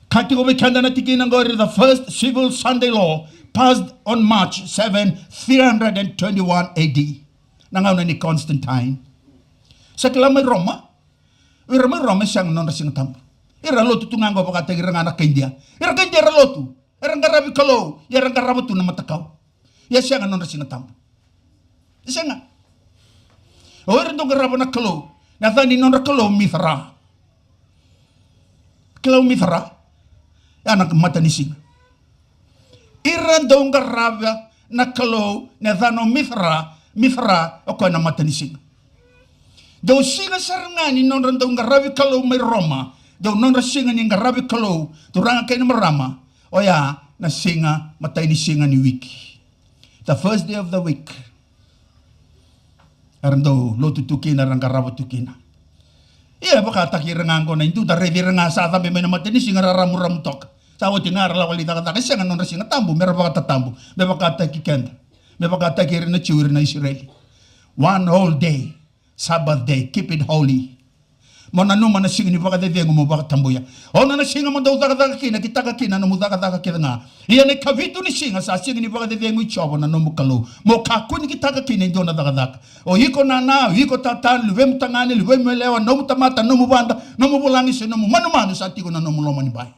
Kaya tiko vei keda na tikina qori, the first civil Sunday law passed on March seven, three hundred and twenty-one A D. Na gauna ni Constantine. Sa kila mai Roma, o ira mai Roma e sega na nodra Siga Tabu. Ira lotu tu ga qo vakataki ira ga na kai Idia. Ira kai Idia era lotu, era qaravi Kalou, ia era qarava tu na matakau. Ia e sega na nodra Siga Tabu. E sega. O ira dau qarava na kalou, na yaca ni nodra kalou Mithra. Kalou Mithra. Ya na matanisiga. Ira dau qarava na kalou, na yacana o Mithra, Mithra, o koya na matanisiga. Dau siga sara ga ni nodra dau qaravi kalou mai Roma, dau nodra siga ni qaravi kalou, turaga kei na marama, oya na siga, matai ni siga ni wiki. The first day of the week. Era dau lotu tu kina, era qarava tu kina. Ia e vakataki ira ga oqo na idu, da raici ira ga sa cabe mai na matanisiga, ra ramuramu toka. Sa oti ga ra lako lai cakacaka, e sega na nodra Siga Tabu me ra vakatatabu, me vakataki keda, me vakataki ira na Jiu, ira na Isireli. One whole day, Sabbath day, keep it holy. Mo nanuma na siga ni vakacecegu, mo vakatabuya. Ono na siga mo dau cakacaka kina, kitaka kina na nomu cakacaka kece ga. Ia na ikavitu ni siga sa siga ni vakacecegu i Jiova na nomu Kalou, mo kakunikitaka kina e dua na cakacaka. O iko nana, o iko tata, luvemu tagane, luvemu yalewa, nomu tamata, nomu vada, nomu vulagi se nomu manumanu sa tiko na nomu lomanibai.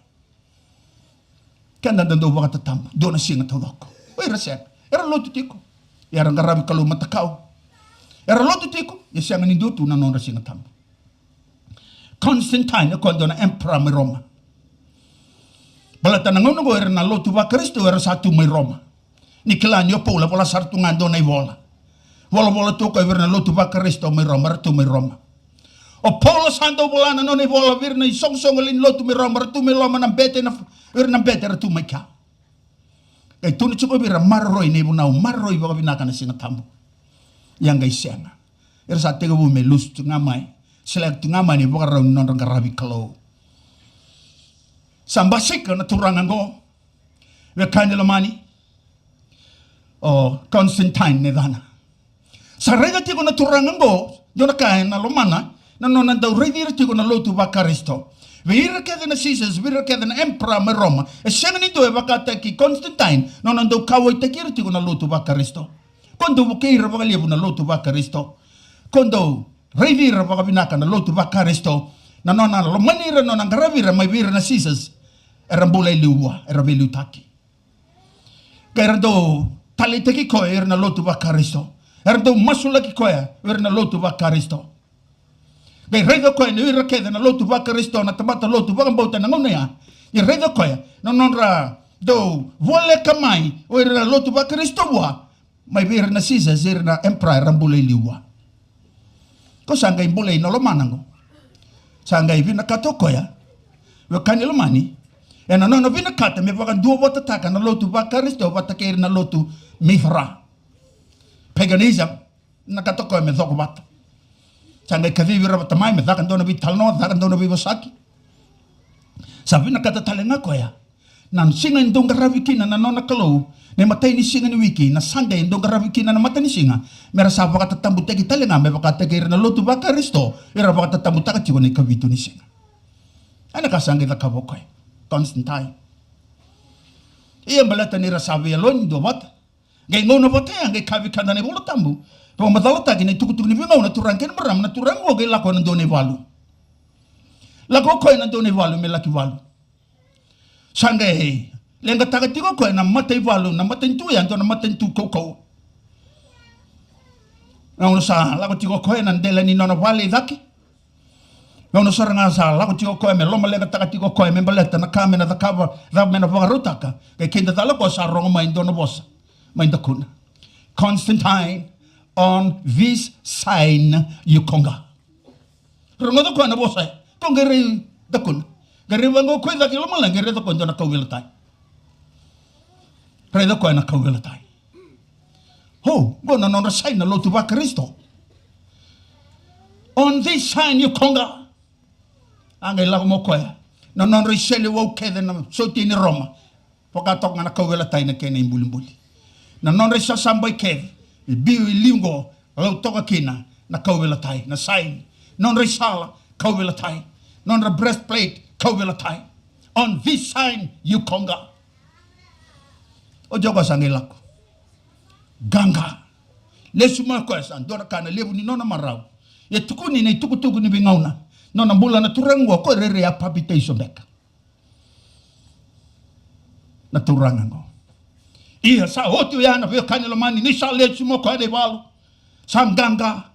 Keda da dau vakatatabu dua na siga taucoko. O ira sega, era lotu tiko, ia era qaravi kalou matakau. Era lotu tiko, ia sega ni dua tu na nodra Siga Tabu. Constantine, o koya dua na emperor mai Roma. Baleta na gauna oqo ira na lotu vaKarisito era sa tu mai Roma. Ni kila ni o Paula vola sara tu ga e dua na ivola. Volavola tu o koya vei ira na lotu vaKarisito mai Roma, era tu mai Roma. O Paula sa dau vola na nona ivola vei ira na isoqosoqo lewe ni lotu mai Roma, era tu mai loma na bete, na, vei ira na bete era tu mai kea. Qai tukuna tiko vei ira, maroroi na ivunau, maroroi vakavinaka na Siga Tabu. Ia qai sega. Era sa tekivu me lusu tu ga mai, seleka tu ga mai na ivakarau ni nodra qaravi Kalou. Sa basika na turaga oqo, wekaqu lomani, o Constantine na yacana. Sa raica tiko na turaga oqo dua na ka ena lomana, na nona dau raici ira tiko na lotu vaKarisito. Vei ira kece na Caesars, vei ira kece na emperor mai Roma, e sega ni dua e vakataki Constantine na nona dau kauwaitaki ira tiko na lotu vaKarisito. Ko dau vukei ira vakalevu na lotu vaKarisito. Ko dau raici ira vakavinaka na lotu vaKarisito. Na nona lomani ira, na nona qaravi ira mai vei ira na Caesars. Era bula e liu vua, era veiliutaki. Qai ra dau taleitaki koya ira na lotu vaKarisito. Era dau masulaki koya ira na lotu vaKarisito. Qai raica koya ni ira kece na lotu vaKarisito, na tamata lotu vakabauta na gauna ya, ni raica koya na nodra dau voleka mai o ira na lotu vaKarisito vua, mai vei ira na Caesars, ira na emperor era bula e liu vua. Ko sa qai bulai na lomana oqo. Sa qai vinakata o koya, wekaqu lomani, ena nona vinakata me vakaduavatataka na lotu vaKarisito vata kei ira na lotu Mithra, paganism. Vinakata o koya me coko vata. Sa qai kacivi ira vata mai me caka dua na veitalanoa, caka dua na veivosaki. Sa vinakata tale ga o koya na siga e dau qaravi kina na nona Kalou, na imatai ni siga ni wiki, na Sunday e dau qaravi kina na matanisiga, me ra sa vakatatabutaki tale ga me vakataki ira na lotu vaKarisito era vakatatabutaka tiko na ikavitu ni siga. Ena ka sa qai cakava o koya, Constantine. Ia baleta ni ra sa veiyaloni duavata, qai gauna vata ya qai kaya vei keda na iVola Tabu, vakamacalataki na itukutuku ni veigauna, turaga kei na marama, na turaga oqo qai lako ena dua na ivalu. Lako o koya ena dua na ivalu me laki valu. Sa qai leqataka tiko o koya na mataivalu, na matanitu ya, dua na matanitu kaukauwa. Gauna sa lako tiko o koya ena dela ni nona vale i cake, gauna sara ga sa lako tiko o koya me lomaleqataka tiko o koya me baleta na ka me na cakava, cava me na vakarautaka, qai kidacala o koya sa rogo mai e dua na vosa mai dakuna: "Constantine, on this sign you conquer." Rogoca o koya na vosa ya, o koya qai rai dakuna. Qai rai vaqo o koya i cake i lomalagi, qai raica o koya e dua na kauveilatai. Raica o koya na kauveilatai. O, qo na nodra sign na lotu vaKarisito. "On this sign you conquer." A qai lako mai o koya, na nodra iseleiwau kece na sotia ni Roma, vaka toka ga na kauveilatai na kena ibulibuli. Na nodra isasabai kece e biu e liu qo, lautoka kina na kauveilatai, na sign. Nodra isala, kauveilatai. Nodra breastplate, kauveilatai. "On this sign you conquer." O Jiova sa qai lako. Qaqa. Lesu mai o koya, sa dua na ka na levu ni nona marau. Ia tukuni na itukutuku ni veigauna, nona bula na turaga oqo, o koya rairai a papitaiso beka na turaga oqo. Ia sa oti oya na veiwekani lomani, ni sa lesu mai o koya na ivalu, sa qaqa,